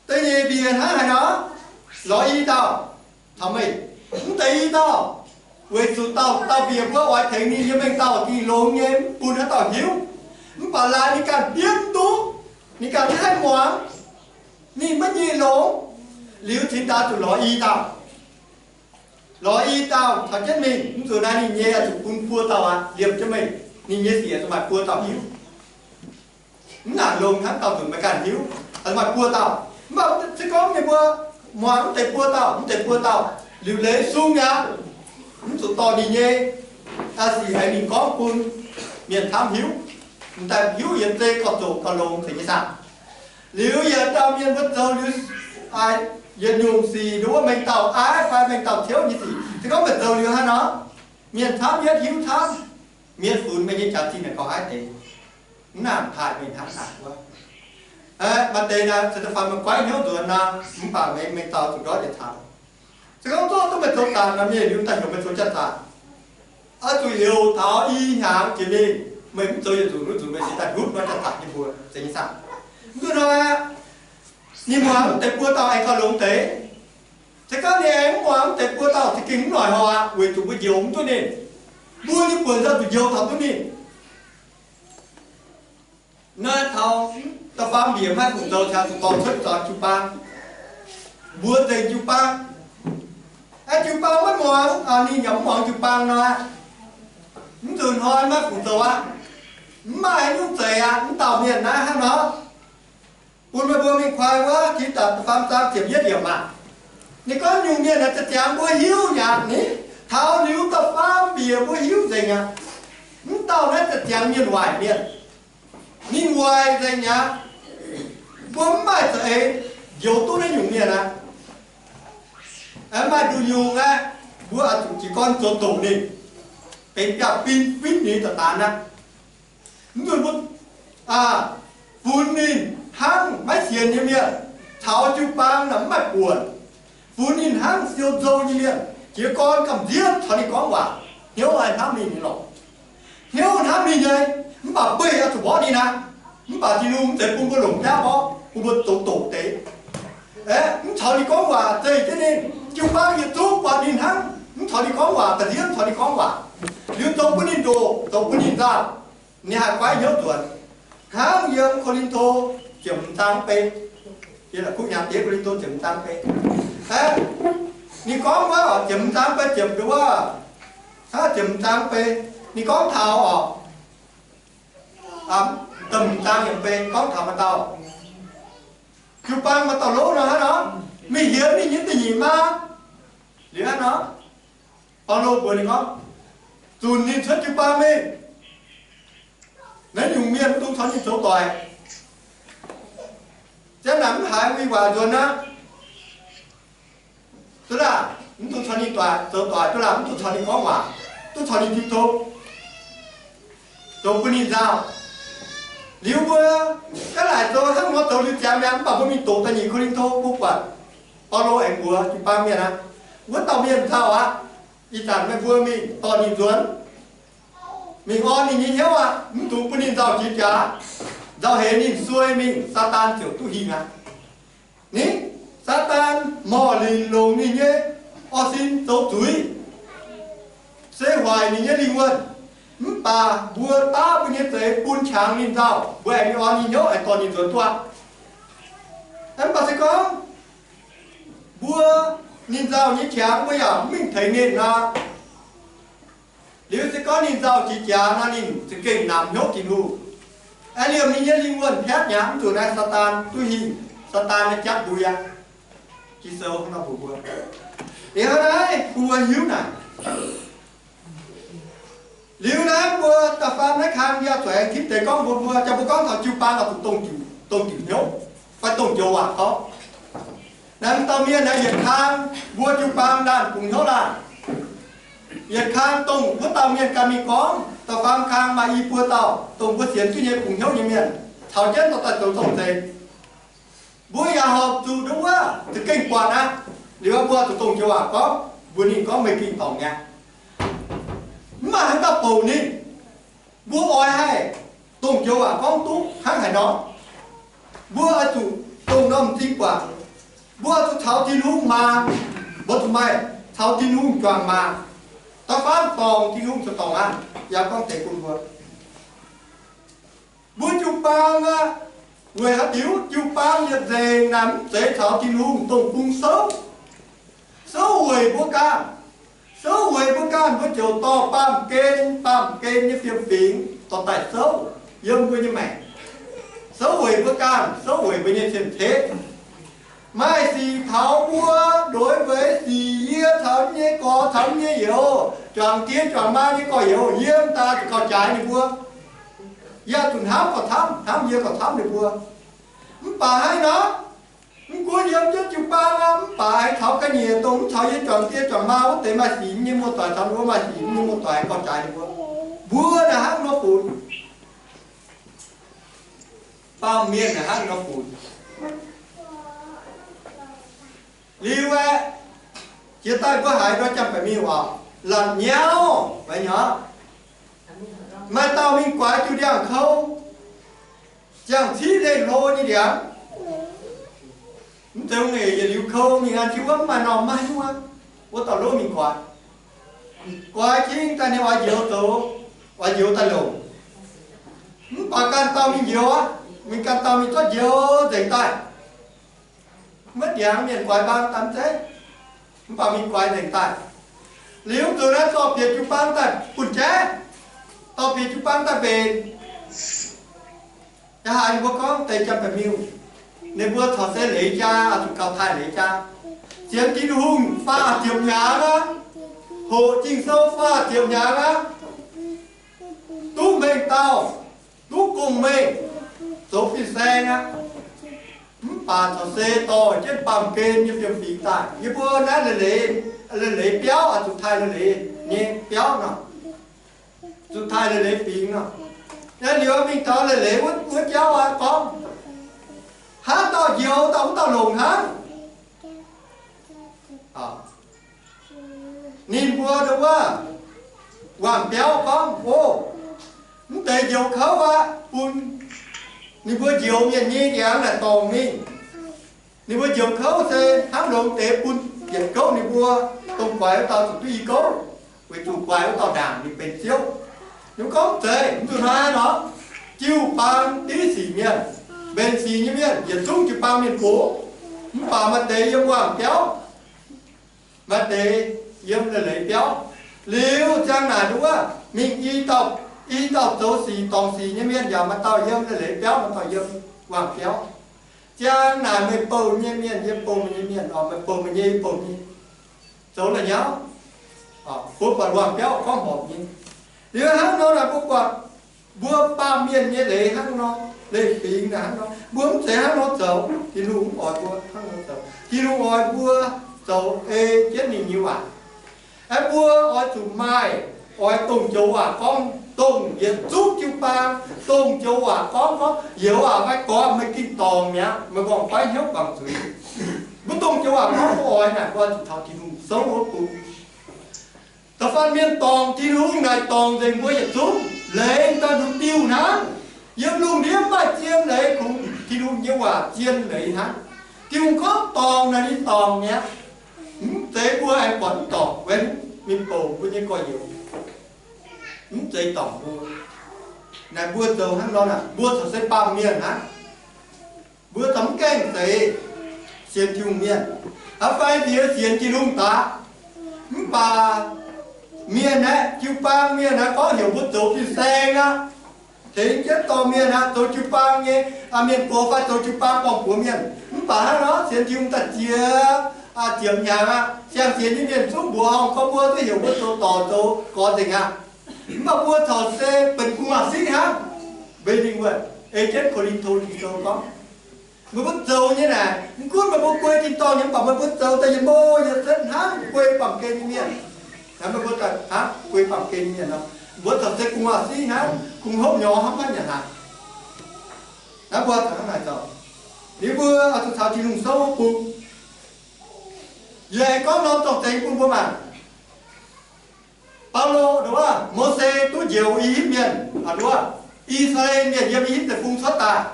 Da'nyeic mbiec hnangv haaix nor? Lorz i dauh caux meih. Mv deix i dauh, weic zuqc dauh dauh mbiec mbuo oix tengx ninh nyei mengh dauh dingh longx nyei, mv bun haaix dauh hiuv. Mv baac laaix ninh ganh bietv mv duqv, ninh ganh mv haih muangx, ninh maiv nyei longx, liuz cingx daaih zuqc lorz i dauh. Lorz i dauh caux jienv mingh, mv zuqc naaiv ninh nyei oix zuqc bun buo dauh aqv, liemh jienv meih. Ninh nyei sic zuqc maaih buo dauh hiuv. Mv nangc longx hnangv dauh nzunc meih ganh hiuv, oix zuqc maaih buo dauh. Mv baac se gorngv ninh mbuo muangx mv deix buo dauh, mv deix buo dauh liuc leiz sung mi'aqv, mv zuqc dorh ninh nyei sic aengx mingh gorngv bun mienh camv hiuv. M'daaih hiuv yietc zei gauh zoqc gauh longx zeiz nyei saah. Liuz yietc dauh mienh mbuo zoux liuz, yietc nyungc sic nduov mengh dauh aiv fai mengh dauh ciouv nyei sic, se gorngv meih zoux liuz hnangv nor, mienh camv yietv hiuv camv, mienh funx meih nyei jaax zinh naaic gauh aiv deix. Mv nangc taaih mingh hnangv naaic wuov. Maaih deix naaic, se da'faanh meih goiv hnyouv nzuonx nor, mv baac meih mengh dauh zuqc ndortv yietc caux. Se gorngv zorqv duqv meih zoux zaangc nor, mienh liuz daaih heuc meih zoux janx-zaangc. Oix zuqc heuc taux i hnyangx jiex mingh, meih mv zoux yietc nzunc wuov nzunc, meih cingx daaih ndutv nor janx-zaangc nyei mbuox, zeiz nyei saah. Mv duqv hnoi aqv. Ninh muangx mv deix buo dauh aengx gauh longx deix. Se gorngv ninh aengx mv muangx mv deix buo dauh, za'gengh mv noic hnoi aqv, weic zuqc mbuo njoux mv duqv ninh. Mbuo nyei buonc nzauh zuqc njoux taux duqv ninh. Naaiv taux da'faam mbiec maiv fu'zoux, caux zuqc dorh cuotv zoux jiu-baang, mbuox nzengc jiu-baang. Aa, jiu-baang maiv muangx, ninh yaac mv muangx jiu-baang nor, mv nzunc hnoi maiv fu'zoux aqv. Mv maaih haaix nyungc zeiz aqv. Mv dauh mienh naaiv hnangv nor, Bun meih mbuo mingh kuaai wuov Tidatc da'faam zaang ziepc yietv yiemc maah. Ninh gorngv nyungc mienh naaic za'ziangx mbuo hiuv nyei aqv. Ninh taux liuz da'faam bieqc mbuo hiuv nzengc aqv. Mv dauh naaiv za'ziangx mienh waaic mienh. Ninh waaic nzengc aqv. Mbuo mv maaih za'eix njoux duqv naaiv nyungc mienh aqv. Aengx maaih nduqc nyungc aeqv, mbuo oix zuqc jiez gorn zoux doqc ninh, benx biaav-bin fitv ninh daaih daanx aqv. Mv nzunc mbuo funx ninh hnangv maiv sienx nyei mienh, caux jiu-baang naaic mv maaih buonc. Funx ninh hnangv siou nzou nyei mienh, jiez gorn gamh nziev caux ninh gorngv waac, hnyouv hnamv ninh nyei lorqc. Hnyouv hnamv ninh nyei, mv baac beih oix zuqc mborqv ninh aqv. Mv baac Tin-Hungh mv zeiz bun mbuo longc biauv mborqv, bun mbuo zoux doqc deix. Aeqv, mv caux ninh gorngv waac zeih jienv ninh. Jiu-baang yietc zungv buatc ninh hnangv, mv caux ninh gorngv waac, gamh nziev mv caux ninh gorngv waac. Liuz zoux bun ninh ndoqc, zoux bun ninh nzauh. Ninh haih goiv hnyouv nzuonx. Hnangv yiem Ko^lin^to ziepc hmz zaang mv bei. Yie la'kuqv nyanc diex Ko^lin^to ziepc hmz zaang mv bei. Aeqv, ninh gorngv wuov, ziepc hmz zaang mv bei ziepc wuov, aa, ziepc hmz zaang mv bei. Ninh gorngv taux orqc, da'hmz zaang yiemc bei gorngv taux maaih dauh jiu-baang, maaih dauh lov nor hnangv nor, mingh hienx ninh nyei da'nyeic maa. Liuz hnangv nor, Baulo mbuox ninh gorngv, zunc ninh cuotv jiu-baang mingh. Naaiv nyungc mienh mv dungx caux ninh zoux doic. Ziang naaic mv haiz wuic waac nzuonx aqv. Duqv laah, mv dungx caux ninh doic, zoux doic. Duqv laah, mv dungx caux ninh gorngv waac, duqv caux ninh jiu tong, zoux bun ninh nzauh. Liuz mbuo gaav laaic zoux hnangv nor zoux liuz ziangx mi'aqv. Mv baac mbuo mingh doqc da'nyeic Ko^lin^to mbuo buatc Baulo aengx mbuox jiu-baang mienh aqv, wuov dauh mienh nzauh aqv. Ih zanc meih mbuo mingh dorh ninh nzuonx, mingh orn ninh nyei hnyouv aqv. Mv dungx bun ninh nzauh jiex jaax, nzauh heix ninh suei mingh, Saadaan ziouc duqv hingh aqv. Ninh, Saadaan morc linc longc ninh nyei orv sin zoux zuiz, se hoic ninh nyei lingh wuonh. Mv baac mbuo daav mbuo nyei zeix bun qangx ninh nzauh, mbuo aengx mingh orn ninh hnyouv, aengx dorh ninh nzuonx duqv aqv. Mv baac se gorngv mbuo ninh nzauh nyei qangx mbuo yaac mv mingh tengx ninh nor, liuz se gorngv ninh nzauh jiex jaax nor, ninh za'gengh namx hnyouv Tin-Hungh. Aengx liemh ninh nyei lingh wuonh piatv nyei, mv zuqc naaiv Saadaan duqv hingh, Saadaan nyei jatv mbui aqv. Ging-Sou hnangv nor mbuox mbuo. Liuz naaiv bun mbuo hiuv naaic, liuz naaiv mbuo da'faam naaiv kang yaac zuqc aengx tipv deix gorngv mbuox mbuo, jangx mbuo gorngv taux jiu-baang oix zuqc dongh diuc, dongh diuc hnyouv fai dongh joux waac gorngv. Naaiv dauh mienh naaiv yietc kang mbuo jiu-baang laanh bungx hnyouv laanh. Yietc kang dongh wuov dauh mienh ganh mingh gorngv, da'faam kang maaih i buo dauh dongh mbuo sienx duqv nyei bungx hnyouv nyei mienh caux jienv dorh daaih zoux zorng-zengx. Mbuo yaac horpc zuqc ndongc wuov za'gengh buatc aqv. Liuz mbuo zuqc dongh joux waac gorngv mbuox ninh gorngv meih gengh dorngc mi'aqv. Mv maaih haaix dauh bouc ninh. Mbuo oix haih dongh joux waac gorngv duqv hnangv haaix nor, mbuo oix zuqc dongh norm m'zing buatc. Mbuo oix zuqc caux Tin-Hungh maa, mbuo zuqc maaih caux Tin-Hungh juangc maa. Da'faam dorngc Tin-Hungh zuqc dorngc aqv. Yaac gorngv deix bun mbuo, mbuo jiu-baang aqv. Weic haaix diuc? Jiu-baang yietc nzengc naaic mv zeiz caux Tin-Hungh dongh bung souv. Souv weic mbuo ganh. Souv weic mbuo ganh, mbuo ziouc dorh baamh gen, baamh gen nyei fiem-fingx dorh daaih souv yiem mbuo nyei maengc. Souv weic mbuo ganh, souv weic mbuo nyei cien-ceqv. Maaih sic taux mbuo, ndoix weic sic yie taux nyei gorx, taux nyei youz, juangc die juangc maa nyei gorx-youz, yie daaih zuqc gauh jaaix ninh mbuo. Yie zuqc hnamv gauh camv, hnamv yie gauh camv ninh mbuo. Mv baac haaix nor, mv gunv yiem jienv jiu-baang aqv, mv baac aengx taux ga'nyiec dongh mv caux yie juangc die juangc maa wuov deix maaih sic nyei muoz-doic, caux ninh mbuo maaih sic nyei muoz-doic gauh jaaix ninh mbuo. Mbuo naaic hnangv nor funx, baamh mienh naaic hnangv nor funx. Liuz aeqv, jiex daaih mbuo haiz nor jangx-baeqc mingh waac, la'nyauv, maaih nyauv, maaih dauh mingh guaix jiu ndiangx-kouv, ziangh ciqv leih hlo nyei ndiangx. Mv zeiz eix yietc liuz kouv mingh an jiu wuov mv maaih norm maiv hiuv aqv. Wuov dauh lov mingh guaix, guaix jingv daaih ninh oix njoux zoux, oix njoux daaih longc. Mv baac ganh dauh mingh njoux aqv, mingh ganh dauh mingh zorqv njoux nzengc daaih. Maiv ndiangx mienh guaix mbaang daaih mv zeiz, mv baac mingh guaix nzengc daaih. Liuz zuqc naaiv dorh bieqc jiu-baang daaih bun jaiv, dorh bieqc jiu-baang daaih mbenc. Yaac haiz ninh mbuo gorngv deix jangx-baeqc miuh, Ninh mbuo corc se leiz jaa, oix zuqc gauh taaih leiz jaa. Sienx Tin-Hungh faah ziepc hnyangx aqv, hoqc Ging-Sou faah ziepc hnyangx aqv, duqv mengh dauh, duqv gong-mengh, zoux fin-saeng aqv. Mv baac corc se dorh jienv baamh gen nyei fiem-fingx daaih. Yie mbuo naaiv leiz-leiz, leiz-leiz biauv, oix zuqc taaih leiz-leiz nyei biauv nor, zuqc taaih leiz-leiz fingx nor. Naaiv liuz mingh taux leiz-leiz wuov, wuov jauv aqv gorngv, hnangv dauh njoux dauh wuov dauh longc hnangv. Ninh mbuo ndongc wuov, wangh biauv gorngv, o, mv deix njoux kouv aqv, bun ninh mbuo njoux mienh nyei ndiangx naaic dorngc mingh. Ninh mbuo njoux kouv se hnangv longx deix bun yietc gouv ninh mbuo dongh guaix wuov dauh zuqc duqv i gouv, weic zuqc guaix wuov dauh ndaangc ninh benx ziouv. Ninh mbuo gorngv, zeiz, mv zuqc hnangv nor, jiu-baang div sic mienh, mbenc sic nyei mienh yietc zungv jiu-baang mienh gox, mv baac maaih deix yiem wangh biauv, maaih deix yiem leiz-leiz biauv. Liuz ziang naaic ndongc wuov, mingh i dauh, i dauh zoux sic dorngc sic nyei mienh yaac maaih dauh yiem leiz-leiz biauv, maaih dauh yiem wangh biauv. Ziang naaic meih bouh nyei mienh yiem bouh meih nyei mienh, oc, meih bouh meih nyei, yie bouh nyei, zoux la'nyauv, bun buatc wangh biauv gorngv horpc nyei. Liuz hnangv nor naaic mbuo buatc mbuo baamh mienh nyei leiz hnangv nor, leiz fingx naaic hnangv nor, mbuo mv zeiz hnangv nor zoux. Tin-Hungh mv oix mbuo hnangv nor zoux. Tin-Hungh oix mbuo zoux ei jienv ninh nyei waac. Aeqv, mbuo oix zuqc maaih, oix dongh joux waac gorngv, dongh yietc zungv jiu-baang, dongh joux waac gorngv, gorngv, youz aac, maiv gorngv meih gengh dorngc mi'aqv, meih nqorngv-faix hnyouv guangc zuiz. Mbuo dongh joux waac gorngv mbuo oix naaic, mbuo oix zuqc taux Tin-Hungh souv wuov bung. Da'faanh mienh dorngc Tin-Hungh naaic dorngc nzengc mbuo yietc zungv, leiz daaih nduqc diuh hnangv. Yiem lungh ndiev maaih zien leiz kungx Tin-Hungh nyei waac zien leiz hnangv. Tin-Hungh gorngv dorngc naaic ninh dorngc mi'aqv. Mv zeiz mbuo aengx buatc mv dorngc, weic ninh bouc mbuo nyei gorx-youz, mv zeiz dorngc mbuo. Naaic mbuo zoux hnangv nor naaic, mbuo corc se baamh mienh hnangv. Mbuo zungv mv gaengh zeiz sienx Tin-Hungh mienh, hnangv fai nziex sienx Tin-Hungh daaih. Mv baac mienh aeqv, jiu-baang mienh aeqv, gorngv heuc mbuo zoux fin-saeng aqv. Tengx jienv dorh mienh aqv, zoux jiu-baang nyei, aa, mienh gox fai zoux jiu-baang gorngv-buoz mienh. Mv baac hnangv nor sienx Tin-Hungh daaih ziex, aa, ziepc hnyangx aqv. Siang-sienx nyei mienh zungv mbuoqc horngh gorngv mbuo duqv heuc mbuo zoux dorc zoux gorx nzengc aqv. Mv baac mbuo corc se benx gu'nguaaz-sieqv hnangv. Mbenc ninh wuov, ei jienv Ko^lin^to Ging-Sou gorngv, meih mbuo zoux nyei naaic, mv gunv meih mbuo guei tin-dorngh nyei, mv baac meih mbuo zoux daaih yietc mbuo yietc setv hnangv guei baamh gen nyei mienh. Naaiv meih mbuo daaih hnangv guei baamh gen nyei mienh nor, mbuo corc se gu'nguaaz-sieqv hnangv, kungx hopv nyorx hnangv, maiv nyanc hnaangx. Naaiv mbuo hnangv naaic zoux. Liuz mbuo oix zuqc caux Tin-Hungh souv wuov bung. Yie aengx gorngv norm zorng-zengx bun mbuo mangc. Baulo, nduov, Mose duqv njoux I^yipv Mienh, nduov, I^saa^laa^en Mienh yiem I^yipv Deic-Bung cuotv daaih,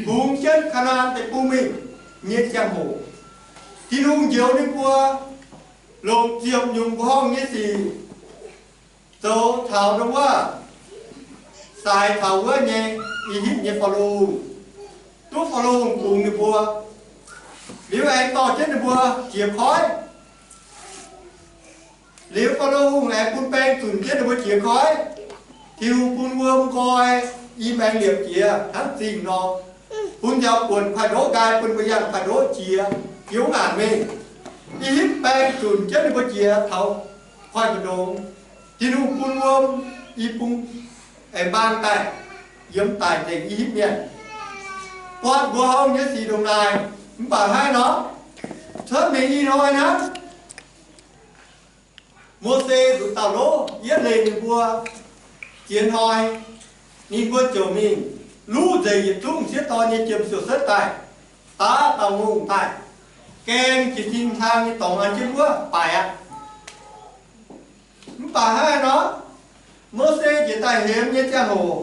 kungx jienv Kaa^naa^an Deic-Bung mingh nyei ziangh hoc, Tin-Hungh njoux ninh mbuo longc ziepc nyungc mbuoqc horngh nyei sic zoux taux nduov, saaix taux wuov nyei I^yipv nyei Faalo Hungh, duqv Faalo Hungh bungx ninh mbuo. Liuz aengx dorh jienv ninh mbuo jiez koiv. Liuz Faalo Hungh aengx bun baeng zunc jienv ninh mbuo jiez koiv. Tin-Hungh bun wuom nqoi i maengx liepc jiex hnangv zingh nor, bun nziaaux buonc kuaaiv ndoqv nqaai, bun mbuo yangh kuaaiv ndoqv jiex, jiex wuov ngaanc mingh. I^yipv baeng zunc jienv ninh mbuo jiex taux kuaaiv mbu'ndongx. Tin-Hungh bun wuom i bung aengx mbaang daaih, yiem daic nzengc I^yipv Mienh. Buatc mbuoqc horngh nyei sic ndongc naaic, mv baac hnangv nor, cuotv mingh ih hnoi hnangv, Mose nzuqc dauh lov yietv leih ninh mbuo ziex hnoi, ninh mbuo ziouc mingh luv nzengc yietc zungv m'sieqv dorn nyei jiem siou-setv daaih, daav dauh ngongh daaih, gaeng jiex tin-hlang nyei dorngx an jienv wuov baaic aqv. Mv baac hnangv nor, Mose njiec daaih hemx nyei ziangh hoc,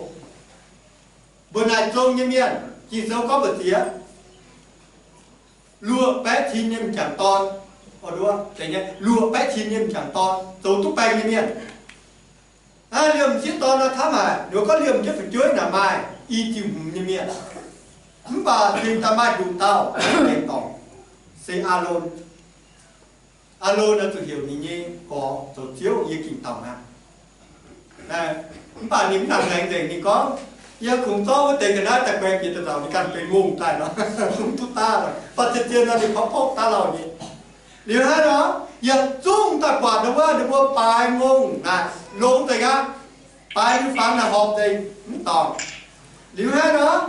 mbuo naaic zong nyei mienh, Ging-Sou gorngv mbu'ziex, luoqc baeqv cin nyei m'jangc dorn, luoqc baeqv cin nyei m'jangc dorn zoux duqv baengh nyei mienh. Aa, liemh m'sieqv dorn nor camv haic, ninh gorngv liemh jienv fu'jueiv naaic maaih i ziuh hmz nyei mienh. Mv baac ninh daaih maaih nduqc dauh dengh dorngc, se Aalon. Aalon oix zuqc heuc ninh nyei gorx zoux ziouv, yie gengh dauh hnangv. Mv baac ninh mv nangc laengz nzengc, ninh gorngv, Yie kungx zorqv wuov deix ga'naaiv daaih guaix bieqc daaih zaux ninh ganh benx ngongh daaih nor, mv duqv daav nor, baac zien-zien nor ninh porv-porv daav lauh nyei. Liuz hnangv nor, yietc zungv daaih buatc ndau wuov ninh mbuo baaix ngongh naaic longx nzengc aqv. Baaix liuz fangx naaic horpc nzengc mv dorngc. Liuz hnangv nor,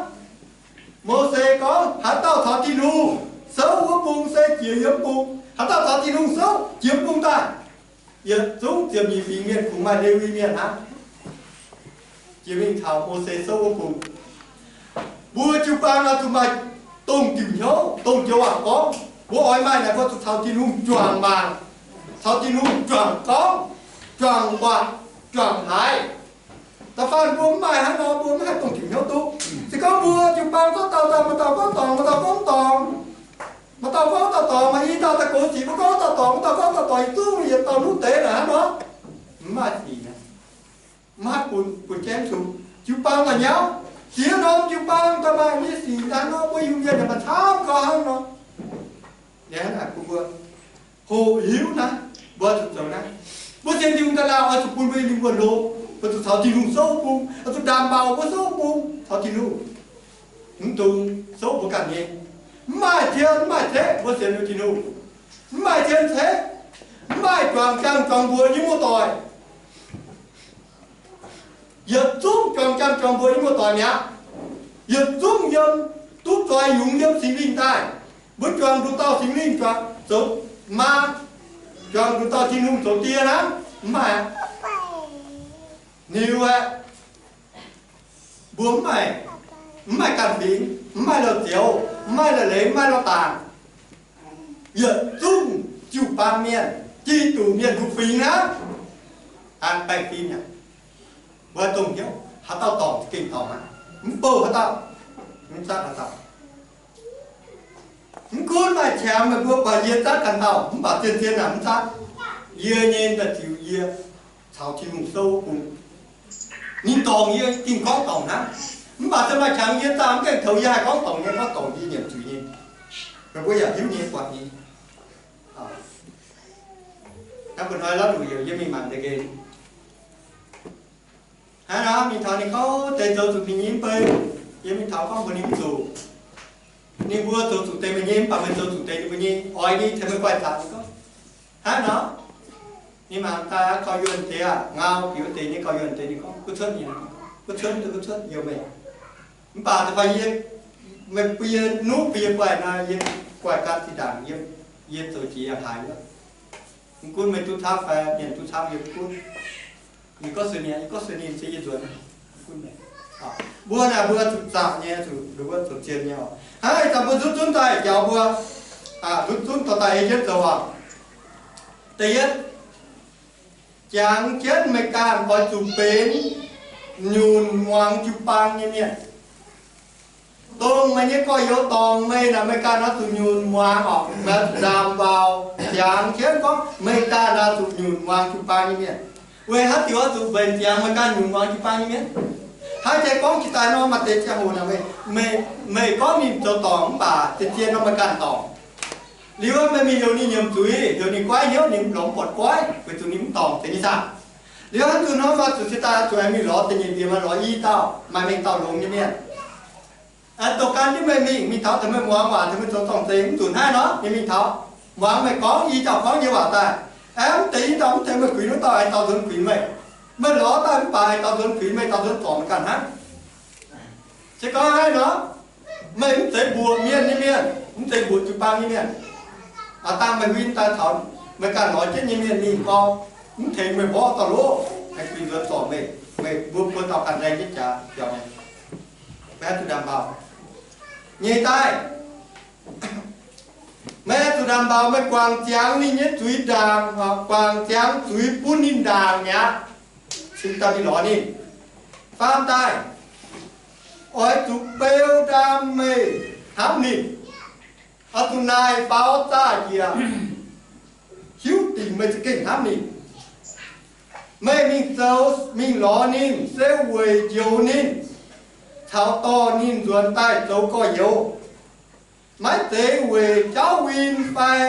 Mose gorngv, haaix dauh caux Tin-Hungh souv wuov bung se jiex yiem bung. Haaix dauh caux Tin-Hungh souv jiex bung daaih. Yietc zungv ziepc nyeic fingx mienh kungx maaih Lewi mienh hnangv. Jiex mingh caux Mose souv wuov bung. Mbuo jiu-baang oix zuqc maaih dongh diuc hnyouv, dongh joux waac gorngv. Mbuo oix maaih naaic mbuo zuqc caux Tin-Hungh juangc mangc, caux Tin-Hungh juangc gorngv, juangc buatc, juangc haiz. Da'faanh mbuo mv maaih hnangv nor, mbuo mv haih dongh diuc hnyouv duqv. Se gorngv mbuo jiu-baang zorqv dauh daaih, maaih dauh gorngv dorngc, maaih dauh gorngv dorngc, maaih dauh gorngv dauh dorngc, maaih i dauh daaih gox sic, mbuo gorngv dauh dorngc, maaih dauh gorngv dauh dorngc, yietc zungv yietc dauh nuqv deix naaic hnangv nor, mv maaih sic aqv. Mv haih bun, bun jienv zuqc jiu-baang daaih nyauv. Ziex norm jiu-baang daaih maaih nyei sic hnangv nor, mbuo Iu-Mienh yaac maaih camv gau hnangv nor. Liuz naaic bun mbuo hoqc hiuv naaiv, mbuo zuqc zoux naaiv. Mbuo sienx Tin-Hungh daaih lauh oix zuqc bun mbuo nyei lingh wuonh hlo, mbuo zuqc caux Tin-Hungh souv bung, oix zuqc ndaamv-mbaauh mbuo souv bung caux Tin-Hungh. Mv dungx souv mbuo ganh nyei. Mv maaih cien mv maaih ceqv mbuo sienx Tin-Hungh. Mv maaih cien ceqv, mv maaih juangc jangx juangc mbuox nyei muoz-doic. Yietc zungv juangc jangx juangc mbuox nyei muoz-doic mi'aqv. Yietc zungv yiem duqv zoih yungz yiem Singx Lingh daaih. Mbuo juangc nduqc dauh Singx Lingh juangc zoux maa, juangc nduqc dauh Tin-Hungh zoux die hnangv, mv maaih aqv. Liuz aeqv, mbuo mv maaih, mv maaih ganh fingx, mv maaih loz-zioux, mv maaih loz-leiz, mv maaih loz-daangc. Yietc zungv jiu-baang mienh, Giduc mienh nduqc fingx hnangv. An baengh fim aqv. Mbuo dongh hnyouv haaix dauh dorngc za'gengh dorngc aqv. Mv bouh haaix dauh, mv zatv haaix dauh. Mv gunv maaih qangx meih mbuo buatc yie zatv ganh dauh, mv baac zien-zien naaic mv zatv. Yie nyei da'ziux yie caux Tin-Hungh souv bung. Ninh dorngc yie gengh gorngv dorngc hnangv. Mv baac se maaih qangx yie zaah mv gaengh toux yie haih gorngv dorngc nyei, gorngv dorngc yie nyiemc zuiz nyei. Meih mbuo yaac hiuv nyei, buatc nyei. Naaiv mbuo hnoi lorz luc yie mingh mangc deix nqemh. Hnangv nor mingh taux ninh gorngv deix zoux zuqc ninh nyei mv bei, yie mingh taux gorngv mbuox ninh mv zuqc. Ninh mbuo zoux zuqc deix meih nyei, mv baac meih zoux zuqc deix ninh mbuo nyei, oix nyei tengx meih guaih zaqc ninh gorngv. Hnangv nor, ninh mangc daaih gauh yuonh deix aqv, ngau biux deix nyei gauh yuonh deix ninh gorngv, gunv cuotv nyei, gunv cuotv, gunv cuotv youz meih. Mv baac da'faanh yie, meih bun yie nuqv bun yie guaih nor, yie guaih gan zinh ndaangc yie, yie zoux jiex yangh haaix wuov. Mv gunv meih duqv camv fai mienh duqv camv yie mv gunv. Ninh gorngv sueih ninh, yie gorngv sueih ninh se yie nzuonx. Mv gunv meih. Mbuo naaic mbuo zuqc zaqc nyei, zuqc, mbuo zuqc zien nyei oc. Hnangv ih zanc mbuo nzutv zunv daaih njaaux mbuo, nzutv zunv dorh daaih ei jienv zoux oc. Da'yietv, jangx jienv meih ganh oix zuqc benx nyunc muangx jiu-baang nyei mienh. Dongh meih nyei gorx-youz dorngc meih naaic, meih ganh oix zuqc nyunc muangx oc, meih oix zuqc ndaam npaaux. Jangx jienv gorngv meih ganh oix zuqc nyunc muangx jiu-baang nyei mienh. Weic haaix diuc oix zuqc mbenc ziangx meih ganh nyunc muangx jiu-baang nyei mienh? Hnangv jiex gorngv jiex daaih nor, maaih deix ziangh hoc naaic meih, meih, meih gorngv ninh zoux dorngc mv baac zien-zien nor meih ganh dorngc. Liuz meih mingh heuc ninh nyiemc zuiz, heuc ninh goiv hnyouv, ninh lorz mv buatc goiv, weic zuqc ninh mv dorngc deix nyei saah. Liuz hnangv zuqc nor maaih zuqc cingx daaih zuqc aengx mingh lorz da'nyeic liuz maaih lorz i dauh maaih mengh dauh longx nyei mienh. Doqc gan jienv meih mingh, mingh taux deix meih muangx waac, deix meih zoux dorngc zeiz mv zuqc hnangv nor, ninh mingh taux muangx meih gorngv i dauh gorngv nyei waac daaih. Aengx mv deix i dauh mv tengx meih kuinx wuov dauh aengx daux nzuonx kuinx meih. Meih lorz daaih mv baac aengx daux nzuonx kuinx meih, daux nzuonx zorc meih ganh hnangv. Se gorngv hnangv nor, meih mv zeiz mbuoqc mienh nyei mienh, mv zeiz mbuoqc jiu-baang nyei mienh. Aav dangh meih huin daaih taux meih ganh lorz jienv nyei mienh mingh gorngv, mv tengx meih mborqv dorh loqv, aengx kuinx nzuonx zorc meih, meih mbuo buo dauh ganh laengh jienv jaax biaux. Meih oix zuqc ndaam npaaux. Nyeic daaih, meih oix zuqc ndaam npaaux meih guangc ziangx ninh nyei zuiz ndaangc, guangc ziangx zuiz bun ninh ndaangc mi'aqv, cingx daaih mingh lorz ninh. Faam daaih, oix zuqc beu ndaam meih hnamv ninh. Oix zuqc naaic faaux zaah njiec, hiuv dingc meih za'gengh hnamv ninh. Meih mingh zoux, mingh lorz ninh se weic njoux ninh caux dorh ninh nzuonx daaih zoux gorx-youz. Maiv zeiz weic jauv win fai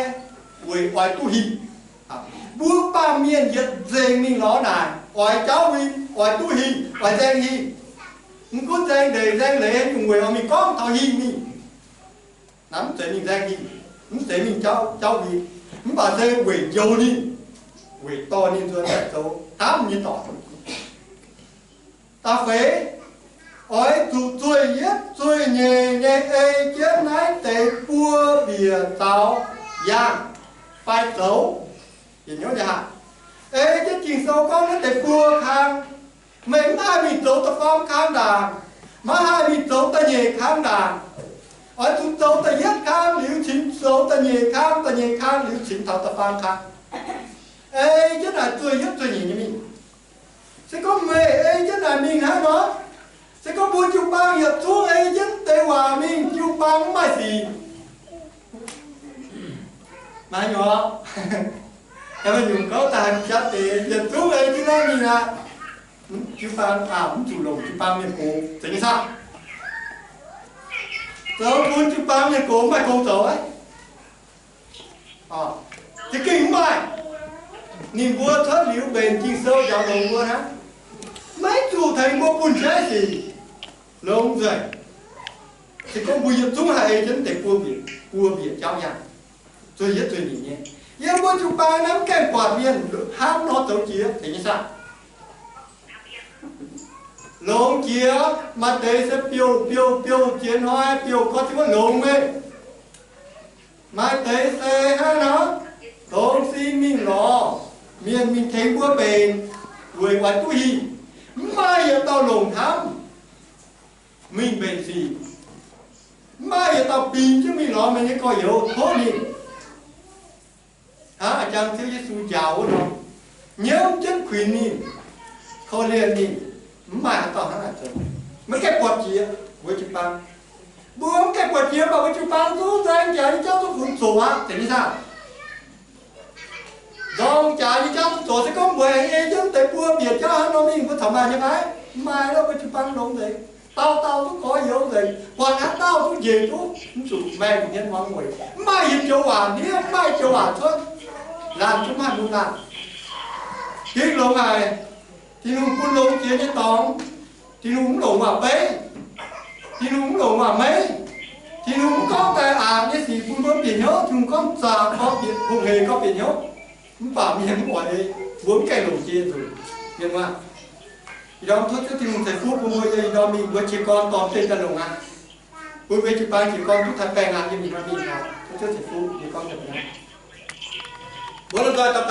weic oix duqv hingh. Mbuo baamh mienh yietc nzengc mingh lorz naaic, oix jauv win, oix duqv hingh, oix nzaeng hingh. Mv gunv nzaeng ndeic nzaeng leiz nyungc weic oix mingh gorngv taux hingh mingh. Naaiv mv zeiz mingh nzaeng hingh, mv zeiz mingh jauv, jauv hingh, mv baac se weic njoux ninh, weic dorh ninh nzuonx daaih zoux hnamv nyei doic. Da'feix, oix zuqc zueih yietv zueih nyeic nyei ei jienv naaiv deix buo mbiec zaux yaangh fai zoux. Yietc hnyouv nyei haic. Ei jienv Ging-Sou gorngv naaiv deix buo kang. Meih mv haih mingh zoux da'faam kang ndaangc, maiv haih mingh zoux da'nyeic kang ndaangc. Oix zuqc zoux da'yietv kang liuz cingx zoux da'nyeic kang, da'nyeic kang liuz cingx taux da'faam kang. Ei jienv naaic zueih yietv zueih nyeic nyei mingh. Se gorngv meih ei jienv naaic mingh hnangv nor, se gorngv mbuo jiu-baang yietc zungv ei jienv deix waac mingh, jiu-baang mv maaih sic. Maaih nyungc, maaih nyungc gorngv daaih jaav deix yietc zungv ei jienv naaiv mingh aqv. Jiu-baang aah, mv zuqc longc jiu-baang mienh gox, zeiz nyei saah? Zoux bun jiu-baang mienh gox mv maaih gong zoux aqv. Za'gengh mv maaih. Ninh mbuo cuotv liuz mbenc Ging-Sou njaaux longx mbuo hnangv. Maiv zuqc tengx mbuo bun jaiv sic, longx nzengc. Se gorngv mbuo yietc zungv haih ei jienv deix buo mbiec, buo mbiec jauv yaangh, zueih yietv zueih nyeic nyei, yiem mbuo jiu-baang naaiv mv gaengh buatc mienh hnangv nor zoux jiex, zeiz nyei saah? Longx jiex. Maaih deix se biouv biouv biouv jiex hnoi biouv gorx, se gorngv longx meih. Maaih deix se hnangv nor, tongx sin mingh lorz, mienh mingh tengx mbuo mbenc, weic oix duqv hingh. Mv maaih yietc dauh longc hnamv mingh mbenc sic. Mv maaih yietc dauh bingx jienv mingh lorz meih nyei gorx-youz tov ninh. Hnangv a'jang Ziouv Yesu njaaux wuov nor, nyiemv jienv kuinx ninh, korv-lienh ninh. Mv maaih haaix dauh hnangv naaic zoux. Maiv gaengh buatc jiex mbuo jiu-baang. Mbuo mv gaengh buatc jiex, mv baac mbuo jiu-baang zungv nzaeng jaax nyei jauv duqv funx zoqc aqv, zeiz nyei saah? Nzorng jaax nyei jauv duqv zoqc. Se gorngv mbuo aengx ei jienv deix buo mbiec jauv hnangv nor mingh, mbuo corc maaih nyei fai? Mv maaih lorqc. Mbuo jiu-baang longx nzengc, dauh dauh duqv gorx-youz nzengc, buatc hnangv dauh duqv njiec duqv, mv zuqc maengh hmien muangx weic. Mv maaih yietc joux waac hniev, mv maaih joux waac cuotv, laanh zungv maiv haih mun laanh. Gengh longx haic. Tin-Hungh bun longx jiex nyei dorngx, Tin-Hungh mv longc waac-beiv, Tin-Hungh mv longc waac-meiv. Tin-Hungh mv gorngv daaih aqc nyei sic bun mbuo bieqc hnyouv. Tin-Hungh gorngv zaqc gorngv bieqc, hungh hec gorngv bieqc hnyouv. Mv baac mienh mv oix, mbuo mv gaengh longc jiex nzunc. Mienh muoz, ih ndorm tov Ziouv Tin-Hungh ceix fuqv bun mbuo nyei ih ndorm mingh mbuo jiez gorn dorh mv deix daaih longc aqv. Bun mbuo jiu-baang jiez gorn duqv taaih baengh aqv. Yiem ih hnoi mingh tov Ziouv ceix fuqv nyei gorngv daaih. Mbuo lomh nzoih